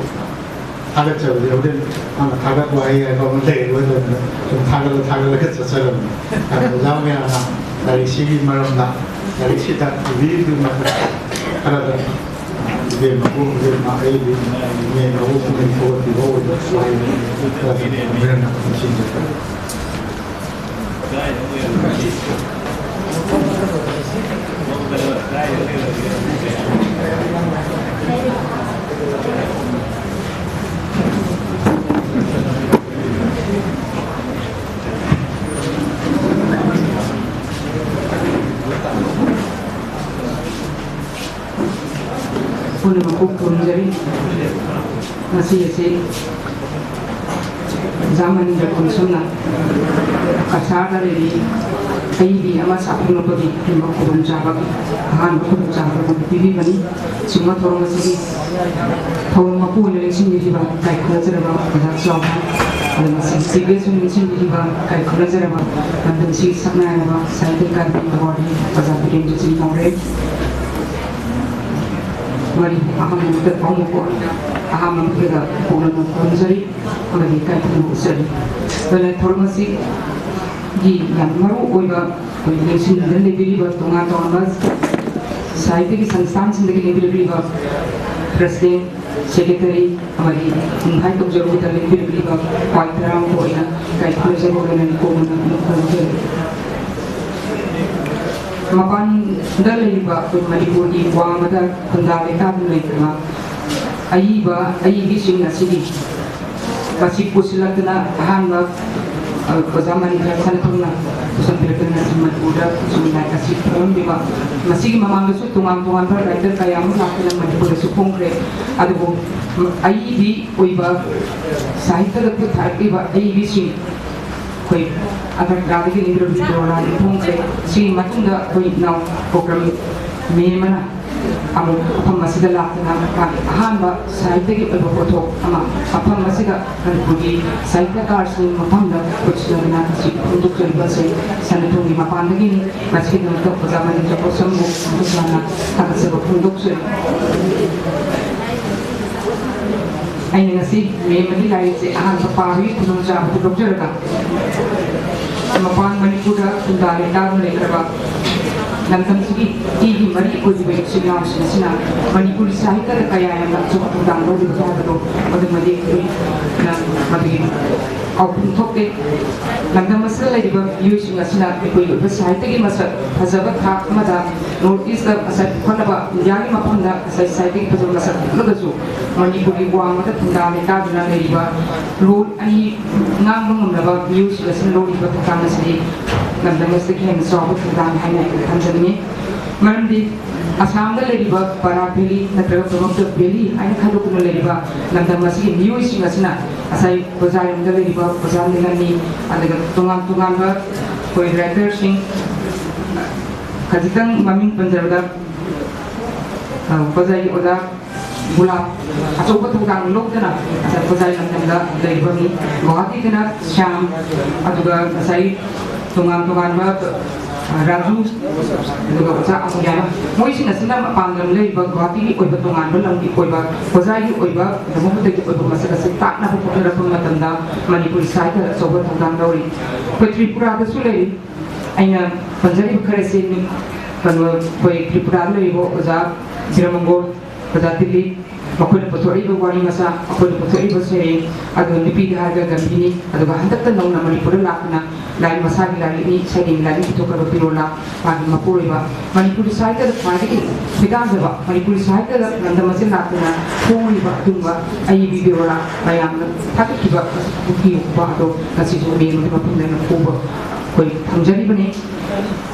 ꯊꯥꯒꯠꯆꯕꯗꯤ ꯍꯣꯔꯦꯟ ꯃꯥꯅ ꯊꯥꯒꯠꯄ ꯋꯥꯍꯩ ꯍꯥꯏꯕ ꯑꯃ ꯂꯩꯔꯣꯏꯗꯕꯅꯤꯅ ꯁꯨꯝ ꯊꯥꯒꯠꯂ ꯊꯥꯒꯠꯂꯒ ꯆꯠꯆꯔꯕꯅꯤ꯫ ꯑꯗꯣ ꯑꯣꯖꯥ ꯃꯌꯥꯝꯅ ꯂꯥꯏꯔꯤꯛꯁꯤꯒꯤ ꯃꯔꯝꯗ, ꯂꯥꯏꯔꯤꯛꯁꯤꯗ ꯏꯕꯤꯔꯤꯗꯨꯒꯤ ꯃꯊꯛꯇ ꯈꯔꯗ ꯏꯕꯦꯝꯃꯕꯨ, ꯏꯕꯦꯝꯃ ꯑꯩ ꯏꯅꯦꯅꯕꯨ ꯄꯨꯛꯅꯤꯡ ꯊꯧꯒꯠꯄꯤꯕ ꯑꯣꯏꯕ ꯋꯥꯍꯩ ꯈꯔ ꯊꯝꯖꯔꯝꯃꯤ꯫ ꯄꯨꯝꯅꯃꯛꯄꯨ ꯈꯨꯔꯨꯝꯖꯔꯤ꯫ ꯉꯁꯤ ꯑꯁꯤ ꯑꯣꯖꯥ ꯃꯅꯤꯟꯗ꯭ꯔ ꯀꯣꯟꯁꯝꯅ ꯀꯁꯥꯔꯗ ꯂꯩꯔꯤ ꯑꯏꯕꯤ ꯑꯃ ꯁꯥꯐꯣꯡꯂꯛꯄꯒꯤ ꯑꯗꯨꯒꯨꯝꯕ ꯈꯨꯗꯣꯡꯆꯥꯕ, ꯑꯍꯥꯟꯕ ꯈꯨꯗꯣꯡꯆꯥꯕ ꯑꯩꯉꯣꯟꯗ ꯄꯤꯕꯤꯕꯅꯤ꯫ ꯁꯤꯒꯨꯝꯕ ꯊꯧꯔꯝ ꯑꯁꯤꯒꯤ ꯊꯧꯔꯝ ꯃꯄꯨ ꯑꯣꯏꯅ ꯂꯦꯡꯁꯤꯟꯕꯤꯔꯤꯕ ꯏꯀꯥꯏ ꯈꯨꯝꯅꯖꯔꯕ ꯑꯣꯖꯥ ꯆꯥꯎꯕ, ꯑꯗꯨꯒ ꯃꯁꯤꯒꯤ ꯆꯤꯐ ꯒꯦꯁ ꯑꯣꯏꯅ ꯂꯦꯡꯁꯤꯟꯕꯤꯔꯤꯕ ꯏꯀꯥꯏ ꯈꯨꯝꯅꯖꯔꯕ ꯂꯝꯗꯝꯁꯤꯒꯤ ꯁꯛꯅꯥꯏꯔꯕ ꯁꯥꯍꯤꯇ꯭ꯌ ꯑꯀꯥꯗꯃꯤ ꯑꯦꯋꯥꯔꯗ ꯑꯣꯖꯥ ꯕꯤꯔꯦꯟꯗ꯭ꯔ ꯁꯤꯡ ꯃꯧꯔꯦ꯫ ꯃꯔꯤ ꯑꯍꯥꯟꯕ ꯃꯛꯇꯗ ꯄꯥꯎꯃꯈꯣꯟ ꯑꯍꯥꯟꯕ ꯃꯛꯇꯗ ꯄꯨꯛꯅꯤꯡ ꯈꯨꯔꯨꯝꯖꯔꯤ ꯑꯃꯗꯤ ꯏꯀꯥꯏ ꯈꯨꯝꯅꯕ ꯎꯠꯆꯔꯤ꯫ ꯑꯗꯨꯅ ꯊꯧꯔꯝ ꯑꯁꯤꯒꯤ ꯌꯥꯝ ꯃꯔꯨ ꯑꯣꯏꯕ ꯑꯩꯈꯣꯏ ꯂꯦꯡꯁꯤꯟꯗꯨꯅ ꯂꯩꯕꯤꯔꯤꯕ ꯇꯣꯉꯥꯟ ꯇꯣꯉꯥꯟꯕ ꯁꯥꯍꯤꯇ꯭ꯌꯒꯤ ꯁꯪꯁꯊꯥꯟꯁꯤꯡꯗꯒꯤ ꯂꯦꯡꯕꯤꯔꯛꯂꯤꯕ ꯄ꯭ꯔꯁꯤꯗꯦꯟ, ꯁꯦꯀ꯭ꯔꯦꯇꯔꯤ ꯑꯃꯗꯤ ꯏꯟꯚꯥꯏꯠ ꯇꯧꯖꯔꯨꯕꯗ ꯂꯦꯡꯕꯤꯔꯛꯂꯤꯕ ꯈ꯭ꯋꯥꯏ ꯇꯔꯥꯃꯨꯛꯇ ꯑꯣꯏꯅ ꯏꯀꯥꯏ ꯈꯨꯝꯅꯖꯕ ꯂꯣꯏꯅꯅ ꯀꯣꯝꯅ ꯈꯨꯔꯨꯝꯖꯔꯤ꯫ ꯃꯄꯥꯟꯗ ꯂꯩꯔꯤꯕ ꯑꯩꯈꯣꯏ ꯃꯅꯤꯄꯨꯔꯒꯤ ꯋꯥꯡꯃꯗ ꯈꯨꯟꯗꯥ ꯂꯩꯇꯥꯗꯨꯅ ꯂꯩꯈ꯭ꯔꯕ ꯑꯏꯕ ꯑꯏꯕꯤꯁꯤꯡ ꯑꯁꯤꯒꯤ ꯃꯁꯤ ꯄꯨꯁꯤꯜꯂꯛꯇꯨꯅ ꯑꯍꯥꯟꯕ, ꯑ, ꯑꯣꯖꯥ ꯃꯅꯤꯟꯗ꯭ꯔ ꯁꯅꯥꯊꯣꯏꯅ ꯄꯨꯁꯤꯟꯕꯤꯔꯛꯇꯨꯅ ꯉꯁꯤ ꯃꯅꯤꯄꯨꯔꯗ ꯁꯨꯝ ꯂꯥꯏꯔꯤꯛ ꯑꯁꯤ ꯐꯣꯡꯂꯝꯂꯤꯕ, ꯃꯁꯤꯒꯤ ꯃꯃꯥꯡꯗꯁꯨ ꯇꯣꯉꯥꯟ ꯇꯣꯉꯥꯟꯕ ꯔꯥꯏꯇꯔ ꯀꯌꯥ ꯑꯃ ꯂꯥꯛꯇꯨꯅ ꯃꯅꯤꯄꯨꯔꯗꯁꯨ ꯐꯣꯡꯈ꯭ꯔꯦ꯫ ꯑꯗꯨꯕꯨ ꯑꯏꯕꯤ ꯑꯣꯏꯕ ꯁꯥꯍꯤꯇ꯭ꯌꯗ ꯈꯨꯠ ꯊꯥꯔꯛꯂꯤꯕ ꯑꯏꯕꯤꯁꯤꯡ ꯑꯩꯈꯣꯏ ꯑꯒꯔꯇꯂꯥꯗꯒꯤ ꯏꯟꯗ꯭ꯔꯕꯤꯟ ꯕꯣꯔꯥꯅꯤ ꯐꯣꯡꯈ꯭ꯔꯦ꯫ ꯁꯤꯒꯤ ꯃꯇꯨꯡꯗ ꯑꯩꯈꯣꯏ ꯏꯅꯥꯎ ꯄ꯭ꯔꯣꯒ꯭ꯔꯥꯝ ꯃꯦꯝ ꯑꯃꯅ ꯑꯃꯨꯛ ꯃꯐꯝ ꯑꯁꯤꯗ ꯂꯥꯛꯇꯨꯅ ꯃꯥꯒꯤ ꯑꯍꯥꯟꯕ ꯁꯥꯍꯤꯇ꯭ꯌꯒꯤ ꯑꯣꯏꯕ ꯄꯣꯠꯊꯣꯛ ꯑꯃ ꯃꯐꯝ ꯑꯁꯤꯗ ꯃꯅꯤꯄꯨꯔꯒꯤ ꯁꯥꯍꯤꯇ꯭ꯌꯀꯥꯔꯁꯤꯡ ꯃꯐꯝꯗ ꯈꯨꯠꯁꯤꯟꯅꯗꯨꯅ ꯉꯁꯤ ꯐꯣꯡꯗꯣꯛꯆꯔꯤꯕ ꯑꯁꯤ ꯁꯦꯟꯃꯤꯠꯂꯣꯟꯒꯤ ꯃꯄꯥꯟꯗꯒꯤꯅꯤ꯫ ꯃꯁꯤꯒꯤꯗꯃꯛꯇ ꯑꯣꯖꯥ ꯃꯅꯤꯄꯨꯔ ꯄꯣꯠꯁꯝꯕꯨ ꯑꯃꯨꯛ ꯍꯟꯅ ꯊꯥꯒꯠꯆꯕ ꯐꯣꯡꯗꯣꯛꯆꯔꯤ꯫ ꯑꯩꯅ ꯉꯁꯤ ꯃꯦꯝ ꯑꯃꯗꯤ ꯂꯥꯏꯔꯤꯛꯁꯦ ꯑꯍꯥꯟꯕ ꯄꯥꯕꯒꯤ ꯈꯨꯗꯣꯡꯆꯥꯕꯗꯨ ꯂꯧꯖꯔꯒ ꯃꯄꯥꯟ ꯃꯅꯤꯄꯨꯔꯗ ꯈꯨꯟꯗꯥ ꯂꯩꯇꯥꯗꯨꯅ ꯂꯩꯈ꯭ꯔꯕ ꯂꯝꯗꯝꯁꯤꯒꯤ ꯏꯒꯤ ꯃꯔꯤ ꯑꯣꯏꯔꯤꯕ ꯏꯆꯤꯜ ꯏꯅꯥꯎꯁꯤꯡ ꯑꯁꯤꯅ ꯃꯅꯤꯄꯨꯔꯤ ꯁꯥꯍꯤꯇ꯭ꯌꯗ ꯀꯌꯥ ꯌꯥꯝꯅ ꯑꯆꯧꯕ ꯊꯧꯗꯥꯡ ꯂꯧꯔꯤꯕꯒꯦ ꯍꯥꯏꯕꯗꯨ ꯃꯗꯨꯃꯗꯤ ꯑꯩꯈꯣꯏꯅ ꯃꯗꯨꯒꯤ ꯄꯥꯎꯈꯨꯝ ꯊꯣꯛꯇꯦ꯫ ꯂꯝꯗꯝ ꯑꯁꯤꯗ ꯂꯩꯔꯤꯕ ꯃꯤꯑꯣꯏꯁꯤꯡ ꯑꯁꯤꯅ ꯑꯩꯈꯣꯏꯒꯤ ꯑꯣꯏꯕ ꯁꯥꯍꯤꯇ꯭ꯌꯒꯤ ꯃꯁꯛ ꯐꯖꯕ ꯊꯥꯛ ꯑꯃꯗ ꯅꯣꯔꯠ ꯏꯁꯇ ꯉꯁꯥꯏ ꯄꯨꯈꯠꯅꯕ ꯏꯟꯗꯤꯌꯥꯒꯤ ꯃꯐꯝꯗ ꯉꯁꯥꯏ ꯁꯥꯍꯤꯇ꯭ꯌꯒꯤ ꯐꯖꯕ ꯃꯁꯛ ꯎꯠꯂꯒꯁꯨ ꯃꯅꯤꯄꯨꯔꯒꯤ ꯋꯥꯡꯃꯗ ꯈꯨꯟꯗꯥ ꯂꯩꯇꯥꯗꯨꯅ ꯂꯩꯔꯤꯕ ꯂꯣꯟ ꯑꯅꯤ ꯉꯥꯡꯕ ꯉꯝꯂꯕ ꯃꯤꯑꯣꯏꯁꯤꯡ ꯑꯁꯤꯅ ꯂꯧꯔꯤꯕ ꯊꯧꯗꯥꯡ ꯑꯁꯤꯗꯤ ꯂꯝꯗꯝ ꯑꯁꯤꯗꯒꯤ ꯍꯦꯟꯅ ꯆꯥꯎꯕ ꯊꯧꯗꯥꯡꯅꯤ ꯍꯥꯏꯅ ꯑꯩ ꯊꯝꯖꯅꯤꯡꯏ꯫ ꯃꯔꯝꯗꯤ ꯑꯁꯥꯝꯗ ꯂꯩꯔꯤꯕ ꯕꯔꯥꯛ ꯚꯦꯂꯤ ꯅꯠꯇ꯭ꯔꯒ ꯕ꯭ꯔꯍꯃꯄꯨꯇ꯭ꯔ ꯚꯦꯂꯤ ꯍꯥꯏꯅ ꯈꯥꯏꯗꯣꯛꯇꯨꯅ ꯂꯩꯔꯤꯕ ꯂꯝꯗꯝ ꯑꯁꯤꯒꯤ ꯃꯤꯑꯣꯏꯁꯤꯡ ꯑꯁꯤꯅ ꯉꯁꯥꯏ ꯄ꯭ꯔꯖꯥꯔꯣꯝꯗ ꯂꯩꯔꯤꯕ ꯄ꯭ꯔꯖꯥ ꯅꯤꯂꯝꯅꯤ, ꯑꯗꯨꯒ ꯇꯣꯉꯥꯟ ꯇꯣꯉꯥꯟꯕ ꯑꯩꯈꯣꯏ ꯔꯥꯏꯇꯔꯁꯤꯡ, ꯈꯖꯤꯛꯇꯪ ꯃꯃꯤꯡ ꯄꯟꯖꯔꯕꯗ, ꯑ, ꯄ꯭ꯔꯖꯥꯒꯤ ꯑꯣꯖꯥ ꯒꯨꯂꯥꯞ ꯑꯆꯧꯕ ꯊꯧꯗꯥꯡ ꯂꯧꯗꯨꯅ ꯉꯁꯥꯏ ꯄ꯭ꯔꯖꯥꯒꯤ ꯂꯝꯗꯝꯗ ꯂꯩꯔꯤꯕꯅꯤ꯫ ꯒꯨꯋꯥꯍꯥꯇꯤꯗꯅ ꯁ꯭ꯌꯥꯝ, ꯑꯗꯨꯒ ꯉꯁꯥꯏ ꯇꯣꯉꯥꯟ ꯇꯣꯉꯥꯟꯕ, ꯑ, ꯔꯥꯖꯨ, ꯑꯗꯨꯒ ꯑꯣꯖꯥ ꯑꯃꯨꯌꯥꯅ, ꯃꯣꯏꯁꯤꯡ ꯑꯁꯤꯅ ꯃꯄꯥꯟ ꯂꯝ ꯂꯩꯔꯤꯕ ꯒꯨꯋꯥꯍꯥꯇꯤꯒꯤ ꯑꯣꯏꯕ ꯇꯣꯉꯥꯟꯕ ꯂꯝꯒꯤ ꯑꯣꯏꯕ ꯄ꯭ꯔꯖꯥꯒꯤ ꯑꯣꯏꯕ ꯕ꯭ꯔꯍꯃꯄꯨꯇ꯭ꯔꯒꯤ ꯑꯣꯏꯕ ꯃꯁꯛ ꯑꯁꯤ ꯇꯥꯛꯅꯕ ꯍꯣꯠꯅꯔꯛꯄ ꯃꯇꯝꯗ ꯃꯅꯤꯄꯨꯔꯤ ꯁꯥꯍꯤꯇ꯭ꯌꯗ ꯑꯆꯧꯕ ꯊꯧꯗꯥꯡ ꯂꯧꯔꯤ꯫ ꯑꯩꯈꯣꯏ ꯇ꯭ꯔꯤꯄꯨꯔꯥꯗꯁꯨ ꯂꯩꯔꯤ꯫ ꯑꯩꯅ ꯄꯟꯖꯔꯤꯕ ꯈꯔꯁꯤ ꯀꯩꯅꯣ, ꯑꯩꯈꯣꯏ ꯇ꯭ꯔꯤꯄꯨꯔꯥꯗ ꯂꯩꯔꯤꯕ ꯑꯣꯖꯥ ꯕꯤꯔꯃꯪꯒꯣꯜ, ꯑꯣꯖꯥ ꯗꯤꯂꯤꯞ, ꯃꯈꯣꯏꯅ ꯄꯨꯊꯣꯛꯏꯕ ꯋꯥꯔꯤ ꯃꯆꯥ, ꯃꯈꯣꯏꯅ ꯄꯨꯊꯣꯛꯏꯕ ꯁꯩꯔꯦꯡ, ꯑꯗꯨꯒ ꯅꯨꯄꯤꯗ ꯍꯥꯏꯔꯒ ꯒꯝꯚꯤꯅꯤ, ꯑꯗꯨꯒ ꯍꯟꯗꯛꯇ ꯅꯧꯅ ꯃꯅꯤꯄꯨꯔꯗ ꯂꯥꯛꯇꯨꯅ ꯂꯥꯏꯔꯤꯛ, ꯃꯁꯥꯒꯤ ꯂꯥꯏꯔꯤꯛꯅꯤ, ꯁꯩꯔꯦꯡꯒꯤ ꯂꯥꯏꯔꯤꯛ ꯄꯨꯊꯣꯛꯈ꯭ꯔꯕ ꯄꯤꯔꯣꯂꯥ, ꯃꯥꯒꯤ ꯃꯄꯨꯔꯣꯏꯕ, ꯃꯅꯤꯄꯨꯔꯤ ꯁꯥꯍꯤꯇ꯭ꯌꯗ ꯈ꯭ꯋꯥꯏꯗꯒꯤ ꯈꯣꯏꯗꯥꯖꯕ, ꯃꯅꯤꯄꯨꯔꯤ ꯁꯥꯍꯤꯇ꯭ꯌꯗ ꯂꯝꯗꯝ ꯑꯁꯤꯗ ꯂꯥꯛꯇꯨꯅ ꯐꯣꯡꯂꯤꯕ ꯑꯗꯨꯒꯨꯝꯕ ꯑꯏꯕꯤ ꯄꯤꯔꯣꯂꯥ ꯃꯌꯥꯝꯅ ꯊꯥꯒꯠꯈꯤꯕ ꯄꯨꯈꯤ ꯎꯄꯨ ꯑꯗꯣ ꯉꯁꯤꯁꯨ ꯃꯦꯝ ꯑꯃꯒꯤ ꯃꯐꯝꯗ ꯑꯩꯅ ꯐꯣꯡꯕ ꯑꯩꯈꯣꯏ ꯊꯝꯖꯔꯤꯕꯅꯤ꯫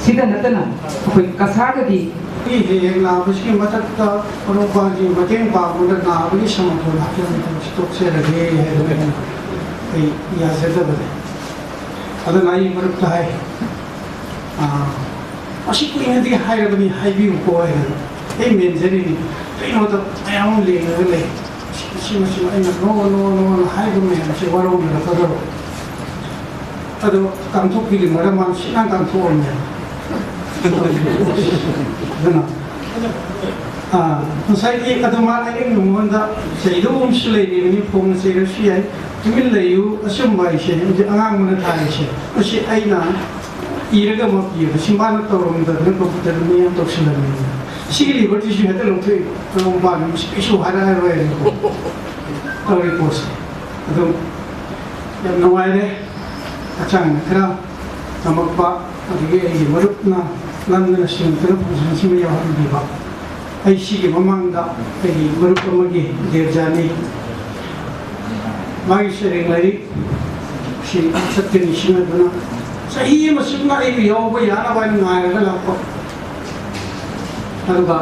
ꯁꯤꯗ ꯅꯠꯇꯅ ꯑꯩꯈꯣꯏ ꯀꯁꯥꯔꯗꯗꯤ ꯑꯩ ꯍꯌꯦꯡ ꯅꯥꯕꯁꯤꯒꯤ ꯃꯊꯛꯇ ꯃꯔꯨꯞ ꯃꯄꯥꯡꯒꯤ ꯃꯇꯦꯡ ꯄꯥꯡꯕꯗ ꯅꯥꯕꯒꯤ ꯁꯃꯛꯇ ꯂꯥꯛꯄ ꯃꯇꯝꯁꯤ ꯇꯣꯛꯆꯔꯒꯦ ꯍꯥꯏꯗꯅ ꯑꯩ ꯌꯥꯖꯗꯕꯅꯦ꯫ ꯑꯗꯨꯅ ꯑꯩ ꯃꯔꯨꯞꯇ ꯍꯥꯏ, ꯑꯥ, ꯃꯁꯤ ꯀꯨꯏꯅꯗꯤ ꯍꯥꯏꯔꯕꯅꯤ, ꯍꯥꯏꯕꯤꯌꯨꯀꯣ ꯍꯥꯏꯅ꯫ ꯑꯩ ꯃꯦꯟꯖꯔꯤꯅꯤ꯫ ꯀꯩꯅꯣꯗ ꯃꯌꯥꯝ ꯑꯃ ꯂꯦꯡꯉꯒ ꯂꯩ꯫ ꯁꯤ, ꯃꯁꯤ ꯑꯩꯅ ꯅꯣ, ꯅꯣ, ꯅꯣꯅ ꯍꯥꯏꯕ ꯃꯌꯥꯝꯁꯦ ꯋꯥꯔꯧꯕꯤꯔꯛꯀꯗꯕ꯫ ꯑꯗꯣ ꯀꯥꯡꯊꯣꯛꯄꯤꯒꯤ ꯃꯔꯝ ꯃꯥꯅ ꯁꯤꯠꯅ ꯀꯥꯡꯊꯣꯛꯑꯝꯃꯦ꯫ ꯑꯗꯨꯅ, ꯑꯥ, ꯉꯁꯥꯏꯒꯤ ꯑꯗꯨ ꯃꯥ ꯑꯩꯅ ꯃꯉꯣꯟꯗ ꯆꯩꯗꯧꯕ ꯑꯃꯁꯨ ꯂꯩꯔꯤꯕꯅꯤ, ꯐꯣꯡꯅ ꯆꯩꯔꯁꯨ ꯌꯥꯏ꯫ ꯇꯨꯃꯤꯟ ꯂꯩꯌꯨ, ꯑꯆꯨꯝꯕ ꯍꯥꯏꯁꯦ ꯍꯧꯖꯤꯛ ꯑꯉꯥꯡꯕꯅ ꯊꯥꯔꯤꯁꯦ꯫ ꯃꯁꯤ ꯑꯩꯅ ꯏꯔꯒ ꯑꯃ ꯄꯤꯕ, ꯁꯤ ꯃꯥꯅ ꯇꯧꯔꯝꯗꯗꯅ ꯀꯝꯄ꯭ꯌꯨꯇꯔꯗ ꯃꯤ ꯌꯥꯝ ꯇꯧꯁꯤꯜꯂꯝꯃꯤ꯫ ꯁꯤꯒꯤ ꯂꯤꯕꯔꯇꯤꯁꯤ ꯍꯦꯛꯇ ꯂꯧꯊꯣꯛꯏ꯫ ꯅꯣꯡ ꯄꯥꯟꯕ ꯃꯁꯤ ꯀꯩꯁꯨ ꯍꯥꯏꯔꯛꯑꯔꯣꯏ ꯍꯥꯏꯅꯀꯣ ꯇꯧꯔꯤ ꯄꯣꯠꯁꯦ꯫ ꯑꯗꯨꯝ ꯌꯥꯝ ꯅꯨꯡꯉꯥꯏꯔꯦ꯫ ꯍꯛꯆꯥꯡꯅ ꯈꯔ ꯇꯝꯃꯛꯄ, ꯑꯗꯒꯤ ꯑꯩꯒꯤ ꯃꯔꯨꯞꯅ ꯅꯝꯗꯅ ꯁꯤꯡꯗꯅ ꯐꯪꯁꯟꯁꯤꯃ ꯌꯥꯎꯍꯟꯕꯤꯕ꯫ ꯑꯩ ꯁꯤꯒꯤ ꯃꯃꯥꯡꯗ ꯑꯩꯒꯤ ꯃꯔꯨꯞ ꯑꯃꯒꯤ ꯗꯦꯕꯖꯥꯅꯤ ꯃꯥꯒꯤ ꯁꯩꯔꯦꯡ ꯂꯥꯏꯔꯤꯛ ꯁꯤ ꯆꯠꯀꯅꯤ ꯁꯤꯟꯅꯗꯨꯅ ꯆꯍꯤ ꯑꯃ ꯆꯨꯞꯅ ꯑꯩꯕꯨ ꯌꯥꯎꯕ ꯌꯥꯅꯕ ꯍꯥꯏꯅ ꯉꯥꯏꯔꯒ ꯂꯥꯛꯄ꯫ ꯑꯗꯨꯒ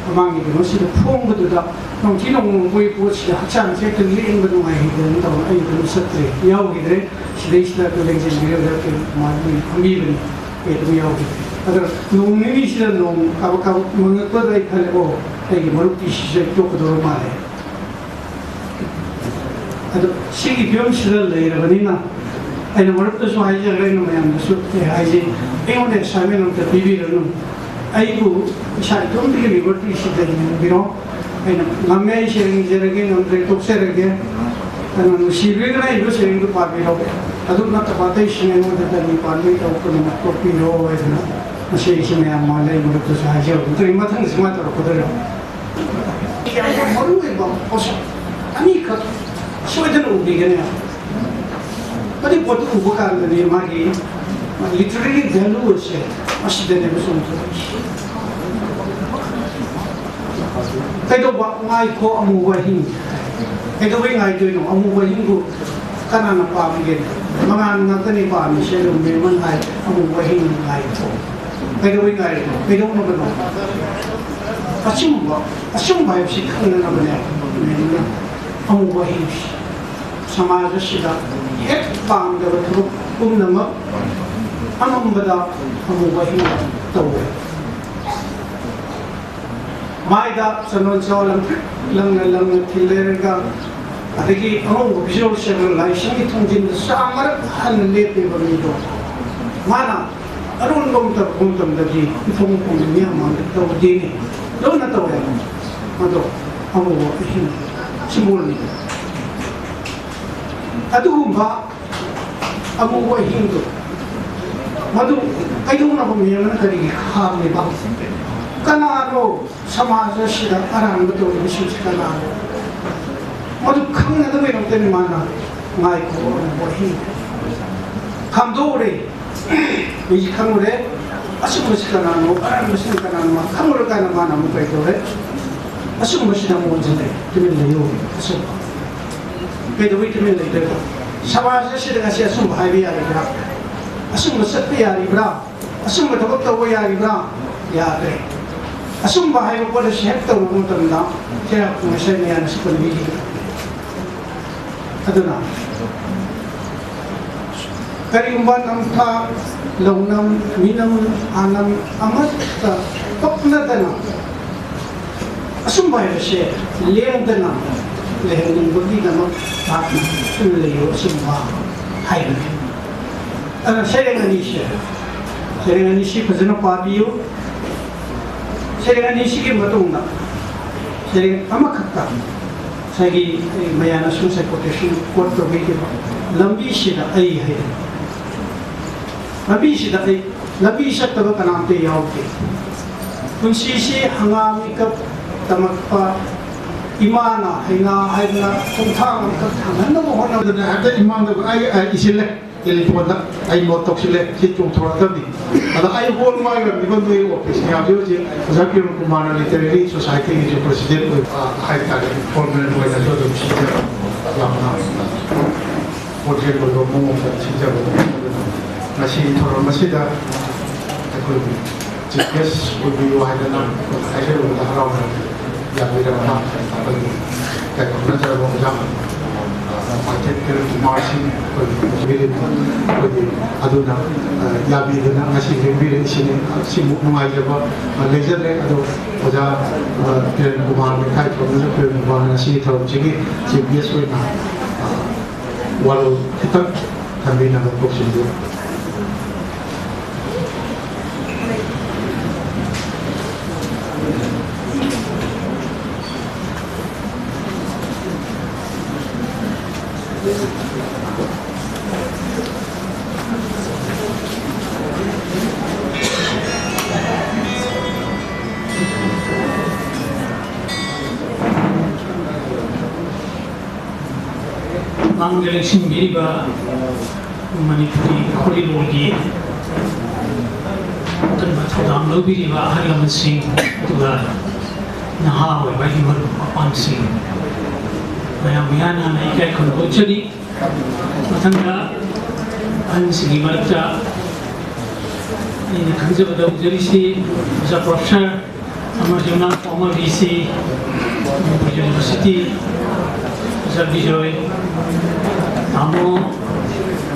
ꯃꯃꯥꯡꯒꯤ ꯀꯩꯅꯣꯁꯤꯗ ꯐꯣꯡꯕꯗꯨꯗ ꯅꯣꯡꯊꯤ ꯅꯣꯡꯃ ꯃꯣꯏ ꯄꯣꯠꯁꯤꯗ ꯍꯛꯆꯥꯡꯁꯦ ꯍꯦꯛꯇ ꯂꯦꯡꯕ ꯅꯨꯡꯉꯥꯏꯈꯤꯗꯅ ꯇꯧꯅ ꯑꯩ ꯑꯗꯨꯝ ꯆꯠꯇ꯭ꯔꯦ, ꯌꯥꯎꯈꯤꯗ꯭ꯔꯦ꯫ ꯁꯤꯗꯩꯁꯤꯗ ꯑꯩꯈꯣꯏ ꯂꯦꯡꯖꯦꯟ ꯃꯤꯔꯦꯜꯗ ꯀꯩꯅꯣ ꯃꯥꯒꯤ ꯐꯝꯕꯤꯕꯅꯤ, ꯑꯩ ꯑꯗꯨꯝ ꯌꯥꯎꯈꯤꯗ꯭ꯔꯦ꯫ ꯑꯗꯣ ꯅꯣꯡ ꯅꯤꯅꯤꯁꯤꯗ ꯅꯣꯡ ꯀꯥꯕꯛ ꯀꯥꯕꯛ ꯃꯪꯉꯛꯄꯗ ꯑꯩ ꯈꯜꯂꯦ, "ꯑꯣ, ꯑꯩꯒꯤ ꯃꯔꯨꯞꯀꯤ ꯁꯤꯁꯨ ꯑꯩ ꯇꯣꯛꯀꯗꯧꯔ ꯃꯥꯜꯂꯦ"꯫ ꯑꯗꯣ ꯁꯤꯒꯤ ꯐꯤꯕꯝꯁꯤꯗ ꯂꯩꯔꯕꯅꯤꯅ ꯑꯩꯅ ꯃꯔꯨꯞꯇꯁꯨ ꯍꯥꯏꯖꯈ꯭ꯔꯦ, ꯑꯩꯅ ꯃꯌꯥꯝꯗꯁꯨ ꯑꯩ ꯍꯥꯏꯖꯩ, ꯑꯩꯉꯣꯟꯗ ꯑꯦꯁꯥꯏꯟꯃꯦꯟ ꯑꯝꯇ ꯄꯤꯕꯤꯔꯅꯨ꯫ ꯑꯩꯕꯨ ꯏꯁꯥ ꯏꯇꯣꯝꯇꯒꯤ ꯂꯤꯕꯔꯇꯤꯁꯤꯗ ꯍꯤꯡꯍꯟꯕꯤꯔꯣ꯫ ꯑꯩꯅ ꯉꯝꯃꯦ ꯑꯩ ꯁꯦꯔꯦꯡ ꯏꯖꯔꯒꯦ, ꯉꯝꯗ꯭ꯔꯦ ꯇꯣꯛꯆꯔꯒꯦ꯫ ꯑꯗꯨꯅ ꯅꯨꯡꯁꯤꯕꯤꯔꯒꯅ ꯏꯕ ꯁꯦꯔꯦꯡꯗꯨ ꯄꯥꯕꯤꯔꯣ꯫ ꯑꯗꯨ ꯅꯠꯇꯕ ꯑꯇꯩꯁꯤꯡ ꯑꯩꯉꯣꯟꯗ ꯗꯅꯤ ꯄꯥꯟꯕꯒꯤ ꯊꯕꯛ ꯄꯨꯝꯅꯃꯛ ꯇꯣꯛꯄꯤꯔꯣ ꯍꯥꯏꯗꯅ ꯉꯁꯤ ꯑꯩꯁꯤ ꯃꯌꯥꯝ ꯃꯥꯡꯗ ꯑꯩ ꯃꯔꯨꯞꯇꯁꯨ ꯍꯥꯏꯖꯕꯅꯤ꯫ ꯅꯠꯇ꯭ꯔꯒꯗꯤ ꯃꯊꯪꯁꯤ ꯃꯥ ꯇꯧꯔꯛꯀꯗꯣꯏꯔꯣ? ꯌꯥꯝꯅ ꯃꯔꯨ ꯑꯣꯏꯕ ꯄꯣꯠꯁꯛ ꯑꯅꯤꯈꯛ ꯁꯣꯏꯗꯅ ꯎꯕꯤꯒꯅꯤ꯫ ꯑꯗꯨꯒꯤ ꯄꯣꯠꯇꯨ ꯎꯕ ꯀꯥꯟꯗꯗꯤ ꯃꯥꯒꯤ ꯂꯤꯇꯔꯦꯔꯤ ꯚꯦꯂꯨ ꯑꯁꯦ ꯃꯁꯤꯗꯅꯦꯕ ꯆꯣꯡꯊꯣꯔꯛꯏꯁꯦ꯫ ꯀꯩꯗꯧꯕ? ꯉꯥꯏꯈꯣ ꯑꯃꯨꯕ ꯑꯍꯤꯡ꯫ ꯀꯩꯗꯧꯕꯩ ꯉꯥꯏꯗꯣꯏꯅꯣ? ꯑꯃꯨꯕ ꯑꯍꯤꯡꯕꯨ ꯀꯅꯥꯅ ꯄꯥꯝꯒꯦ? ꯃꯉꯥꯜ ꯉꯥꯛꯇꯅꯤ ꯄꯥꯝꯃꯤꯁꯦ꯫ ꯑꯗꯨꯝ ꯃꯦꯃꯟ ꯍꯥꯏ, ꯑꯃꯨꯕ ꯑꯍꯤꯡ ꯉꯥꯏꯈꯣ꯫ ꯀꯩꯗꯧꯕꯩ ꯉꯥꯏꯔꯤꯅꯣ? ꯀꯩꯗꯧꯅꯕꯅꯣ? ꯑꯆꯨꯝꯕ, ꯑꯆꯨꯝꯕ ꯍꯥꯏꯕꯁꯤ ꯈꯪꯅꯅꯕꯅꯦ꯫ ꯃꯦꯃꯟꯅ ꯑꯃꯨꯕ ꯑꯍꯤꯡꯁꯤ ꯁꯃꯥꯖ ꯑꯁꯤꯗ ꯍꯦꯛ ꯄꯥꯝꯗꯕ ꯊꯕꯛ ꯄꯨꯝꯅꯃꯛ ꯑꯃꯝꯕꯗ ꯑꯃꯨꯕ ꯑꯍꯤꯡꯗ ꯇꯧꯋꯦ꯫ ꯃꯥꯏꯗ ꯆꯟꯗꯣꯟ ꯆꯥ ꯂꯪꯇ꯭ꯔꯤꯛ ꯂꯪꯅ ꯂꯪꯅ ꯊꯤꯜꯂꯦꯔꯒ, ꯑꯗꯒꯤ ꯑꯉꯧꯕ ꯐꯤꯖꯣꯜ ꯁꯦꯠꯂꯒ ꯂꯥꯏꯁꯪꯒꯤ ꯊꯣꯡꯖꯤꯟꯗ ꯆꯥ ꯃꯔꯛ ꯍꯟꯅ ꯂꯦꯞꯄꯦꯕ ꯃꯤꯗꯣ꯫ ꯃꯥꯅ ꯑꯔꯣꯟꯕ ꯑꯃ ꯇꯧꯔꯛꯄ ꯃꯇꯝꯗꯗꯤ ꯏꯐꯣꯡ ꯐꯣꯡꯅ ꯃꯤꯌꯥꯝ ꯃꯥꯡꯗ ꯇꯧꯗꯦꯅꯦ, ꯂꯣꯟꯅ ꯇꯧꯋꯦ꯫ ꯃꯗꯣ ꯑꯃꯨꯕ ꯑꯍꯤꯡ ꯁꯤꯝꯕꯣꯜꯅꯤ꯫ ꯑꯗꯨꯒꯨꯝꯕ ꯑꯃꯨꯕ ꯑꯍꯤꯡꯗꯣ, ꯃꯗꯨ ꯀꯩꯗꯧꯅꯕ ꯃꯤꯑꯣꯏꯕꯅ ꯀꯔꯤꯒꯤ ꯈꯥꯝꯂꯤꯕ? ꯀꯅꯥꯅꯣ ꯁꯃꯥꯖ ꯑꯁꯤꯗ ꯑꯔꯥꯟꯕ ꯇꯧꯔꯤꯕꯁꯤꯡꯁꯤ ꯀꯅꯥꯅꯣ? ꯃꯗꯨ ꯈꯪꯅꯅꯕꯒꯤꯗꯃꯛꯇꯅꯤ ꯃꯥꯅ ꯉꯥꯏꯈꯣ ꯑꯃꯨꯕ ꯑꯍꯤꯡ ꯈꯥꯝꯗꯣꯛꯎꯔꯦ꯫ ꯃꯤꯁꯤ ꯈꯪꯉꯨꯔꯦ꯫ ꯑꯆꯨꯝꯕꯁꯤ ꯀꯅꯥꯅꯣ, ꯑꯔꯥꯟꯕꯁꯤꯅ ꯀꯅꯥꯅꯣ ꯃꯥ ꯈꯪꯉꯨꯔꯀꯥꯟꯗ ꯃꯥꯅ ꯑꯃꯨꯛ ꯀꯩ ꯇꯧꯔꯦ? ꯑꯆꯨꯝꯕꯁꯤꯗ ꯑꯃꯨꯛ ꯑꯣꯟꯁꯤꯜꯂꯦ꯫ ꯇꯨꯃꯤꯟ ꯂꯩꯌꯨ꯫ ꯑꯆꯨꯝꯕ꯫ ꯀꯩꯗꯧꯕꯩ ꯇꯨꯃꯤꯟ ꯂꯩꯗꯣꯏꯕ? ꯁꯃꯥꯖ ꯑꯁꯤꯗ ꯉꯁꯤ ꯑꯆꯨꯝꯕ ꯍꯥꯏꯕ ꯌꯥꯔꯤꯕ꯭ꯔꯥ? ꯑꯆꯨꯝꯕ ꯆꯠꯄ ꯌꯥꯔꯤꯕ꯭ꯔꯥ? ꯑꯆꯨꯝꯕ ꯊꯕꯛ ꯇꯧꯕ ꯌꯥꯔꯤꯕ꯭ꯔꯥ? ꯌꯥꯗ꯭ꯔꯦ꯫ ꯑꯆꯨꯝꯕ ꯍꯥꯏꯕ ꯄꯣꯠ ꯑꯁꯤ ꯍꯦꯛ ꯇꯧꯔꯨꯕ ꯃꯇꯝꯗ ꯆꯩꯔꯥꯛ ꯉꯁꯥꯏ ꯃꯌꯥꯝꯅꯁꯨ ꯄꯟꯕꯤꯈꯤꯕ꯫ ꯑꯗꯨꯅ ꯀꯔꯤꯒꯨꯝꯕ ꯅꯝꯊꯥꯛ ꯂꯧꯅꯝ, ꯃꯤꯅꯝ, ꯑꯥꯅꯝ ꯑꯃꯠꯇ ꯄꯛꯅꯗꯅ ꯑꯆꯨꯝꯕ ꯍꯥꯏꯕꯁꯦ ꯂꯦꯡꯗꯅ ꯂꯩꯍꯟꯅꯤꯡꯕꯒꯤꯗꯃꯛ ꯃꯍꯥꯛꯅ ꯆꯨꯝꯅ ꯂꯩꯌꯨ ꯑꯆꯨꯝꯕ ꯍꯥꯏꯕꯅꯤ꯫ ꯑꯗꯨꯅ ꯁꯩꯔꯦꯡ ꯑꯅꯤꯁꯦ, ꯁꯩꯔꯦꯡ ꯑꯅꯤꯁꯤ ꯐꯖꯅ ꯄꯥꯕꯤꯌꯨ꯫ ꯁꯩꯔꯦꯡ ꯑꯅꯤꯁꯤꯒꯤ ꯃꯇꯨꯡꯗ ꯁꯩꯔꯦꯡ ꯑꯃꯈꯛꯇ ꯉꯁꯥꯏꯒꯤ ꯃꯌꯥꯝꯅ ꯁꯨꯝ ꯁꯥꯏ ꯀꯣꯇꯦꯁꯟ ꯀꯣꯠ ꯇꯧꯕꯤꯈꯤꯕ ꯂꯝꯕꯤꯁꯤꯗ ꯑꯩ ꯍꯥꯏꯗꯅ, ꯂꯝꯕꯤꯁꯤꯗ ꯑꯩ, ꯂꯝꯕꯤ ꯆꯠꯇꯕ ꯀꯅꯥꯝꯇ ꯌꯥꯎꯗꯦ꯫ ꯄꯨꯟꯁꯤꯁꯤ ꯍꯪꯒꯥꯝ ꯃꯤꯀꯞ ꯇꯝꯃꯛꯄ ꯏꯃꯥꯅ ꯍꯩꯉꯥ ꯍꯥꯏꯗꯅ ꯈꯣꯡꯊꯥꯡ ꯑꯃꯈꯛ ꯊꯥꯡꯍꯟꯅꯕ ꯍꯣꯠꯅꯕꯗ ꯑꯗꯨꯅ ꯍꯟꯗꯛ ꯏꯃꯥꯡꯗ ꯑꯩ, ꯑꯩ ꯏꯁꯤꯜꯂꯦ꯫ ꯇꯦꯂꯤꯐꯣꯟꯗ ꯑꯩ ꯅꯣꯠ ꯇꯧꯁꯤꯜꯂꯦ꯫ ꯁꯤ ꯆꯣꯡꯊꯣꯔꯛꯀꯗꯕꯅꯤ꯫ ꯑꯗ ꯑꯩ ꯍꯣꯜ ꯋꯥꯏꯔꯝꯅꯤꯀꯣ ꯅꯣꯏ ꯑꯣꯐꯤꯁ ꯃꯌꯥꯝꯁꯦ꯫ ꯍꯧꯖꯤꯛ ꯑꯣꯖꯥ ꯀꯤꯔꯣꯟ ꯀꯨꯃꯥꯔꯅ ꯂꯤꯇꯔꯦꯔꯤ ꯁꯣꯁꯥꯏꯇꯤꯒꯤꯁꯨ ꯄ꯭ꯔꯁꯤꯗꯦꯟ ꯑꯣꯏꯕ ꯍꯥꯏꯇꯥꯔꯦ, ꯐꯣꯔꯃꯦꯜ ꯑꯣꯏꯅꯁꯨ ꯑꯗꯨꯝ ꯁꯤꯟꯖꯕ, ꯌꯥꯝꯅ ꯀꯣꯔꯗꯤꯌꯦꯜ ꯑꯣꯏꯕ ꯃꯑꯣꯡꯗ ꯁꯤꯟꯖꯕꯅꯤ꯫ ꯑꯗꯨꯅ ꯉꯁꯤ ꯊꯧꯔꯝ ꯑꯁꯤꯗ ꯑꯩꯈꯣꯏꯒꯤ ꯆꯤꯐ ꯒꯦꯁ ꯑꯣꯏꯕꯤꯌꯨ ꯍꯥꯏꯗꯅ ꯍꯥꯏꯖꯔꯨꯕꯗ ꯍꯔꯥꯎꯅ ꯌꯥꯕꯤꯔꯕ ꯑꯩꯈꯣꯏꯒꯤ ꯀꯩꯅꯣ ꯅꯠꯇ꯭ꯔꯒ ꯑꯣꯖꯥ ꯃꯥꯏꯊꯦꯠ ꯀꯤꯔꯟ ꯀꯨꯃꯥꯔ ꯁꯤꯡ ꯑꯩꯈꯣꯏꯒꯤ ꯄꯤꯔꯤꯕ ꯑꯩꯈꯣꯏꯒꯤ ꯑꯗꯨꯅ, ꯑ, ꯌꯥꯕꯤꯗꯅ ꯉꯁꯤ ꯂꯦꯡꯕꯤꯔꯛꯏꯁꯤꯅꯤ꯫ ꯁꯤꯃꯨꯛ ꯅꯨꯡꯉꯥꯏꯖꯕ, ꯑ, ꯂꯩꯖꯗ꯭ꯔꯦ꯫ ꯑꯗꯣ ꯑꯣꯖꯥ, ꯑ, ꯀꯤꯔꯟ ꯀꯨꯃꯥꯔ, ꯏꯀꯥꯏꯊꯣꯛꯅ ꯀꯤꯔꯟ ꯀꯨꯃꯥꯔ ꯉꯁꯤꯒꯤ ꯊꯧꯔꯝꯁꯤꯒꯤ chief guest ꯑꯣꯏꯅ, ꯑ, ꯋꯥꯔꯣꯜ ꯈꯤꯇꯪ ꯊꯝꯕꯤꯅꯕ ꯇꯧꯁꯤꯟꯕꯤꯌꯨ꯫ ꯃꯥꯡꯗ ꯂꯦꯡꯁꯤꯟꯕꯤꯔꯤꯕ ꯃꯅꯤꯄꯨꯔꯤ ꯈꯣꯔꯤꯂꯣꯏꯒꯤ ꯑꯀꯟꯕ ꯊꯧꯗꯥꯡ ꯂꯧꯕꯤꯔꯤꯕ ꯑꯍꯜ ꯂꯃꯟꯁꯤꯡ, ꯑꯗꯨꯒ ꯅꯍꯥ ꯑꯣꯏꯕ ꯑꯩꯒꯤ ꯃꯔꯨꯞ ꯃꯄꯥꯡꯁꯤꯡ, ꯃꯌꯥꯝ ꯏꯍꯥꯟ ꯍꯥꯟꯅ ꯏꯀꯥꯏ ꯈꯨꯝꯅꯕ ꯎꯠꯆꯔꯤ꯫ ꯃꯊꯪꯗ ꯑꯍꯟꯁꯤꯡꯒꯤ ꯃꯔꯛꯇ ꯑꯩꯅ ꯈꯪꯖꯕꯗ ꯎꯖꯔꯤꯁꯤ ꯑꯣꯖꯥ professor ꯑꯃꯔꯖꯤꯠꯅ former V C, Manipur University, ꯑꯣꯖꯥ ꯕꯤꯖꯣꯏ, ꯇꯥꯃꯣ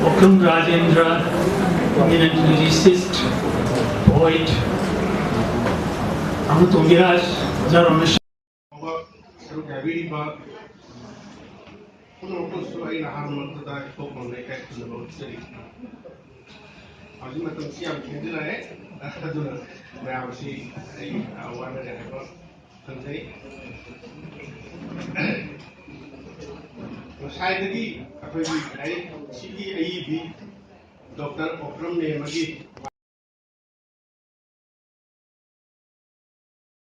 Okram Rajendra, eminent lyricist, poet, ꯇꯥꯃꯣ ꯇꯣꯝꯕꯤꯔꯥꯖ, ꯑꯣꯖꯥ ꯔꯣꯃꯦꯁ꯫ ꯐꯥꯎꯕ ꯁꯔꯨꯛ ꯌꯥꯕꯤꯔꯤꯕ ꯄꯨꯝꯅꯃꯛꯄꯨꯁꯨ ꯑꯩꯅ ꯑꯍꯥꯟꯕ ꯃꯛꯇꯗ ꯏꯀꯣꯛ ꯈꯨꯝꯅ ꯏꯀꯥꯏ ꯈꯨꯝꯅꯕ ꯎꯠꯆꯔꯤ꯫ ꯍꯧꯖꯤꯛ ꯃꯇꯝꯁꯤ ꯌꯥꯝ ꯊꯦꯡꯖꯤꯜꯂꯛꯑꯦ, ꯑꯗꯨꯅ ꯃꯌꯥꯝꯁꯤ ꯑꯩ ꯋꯥꯅꯔꯦ ꯍꯥꯏꯕ ꯈꯪꯖꯩ꯫ ꯉꯁꯥꯏꯗꯒꯤ ꯑꯩꯈꯣꯏꯒꯤ ꯂꯥꯏꯔꯤꯛꯁꯤꯒꯤ ꯑꯏꯕꯤ ꯗꯣꯛꯇꯔ ꯑꯣꯀ꯭ꯔꯝ ꯃꯦꯝ ꯑꯃꯒꯤ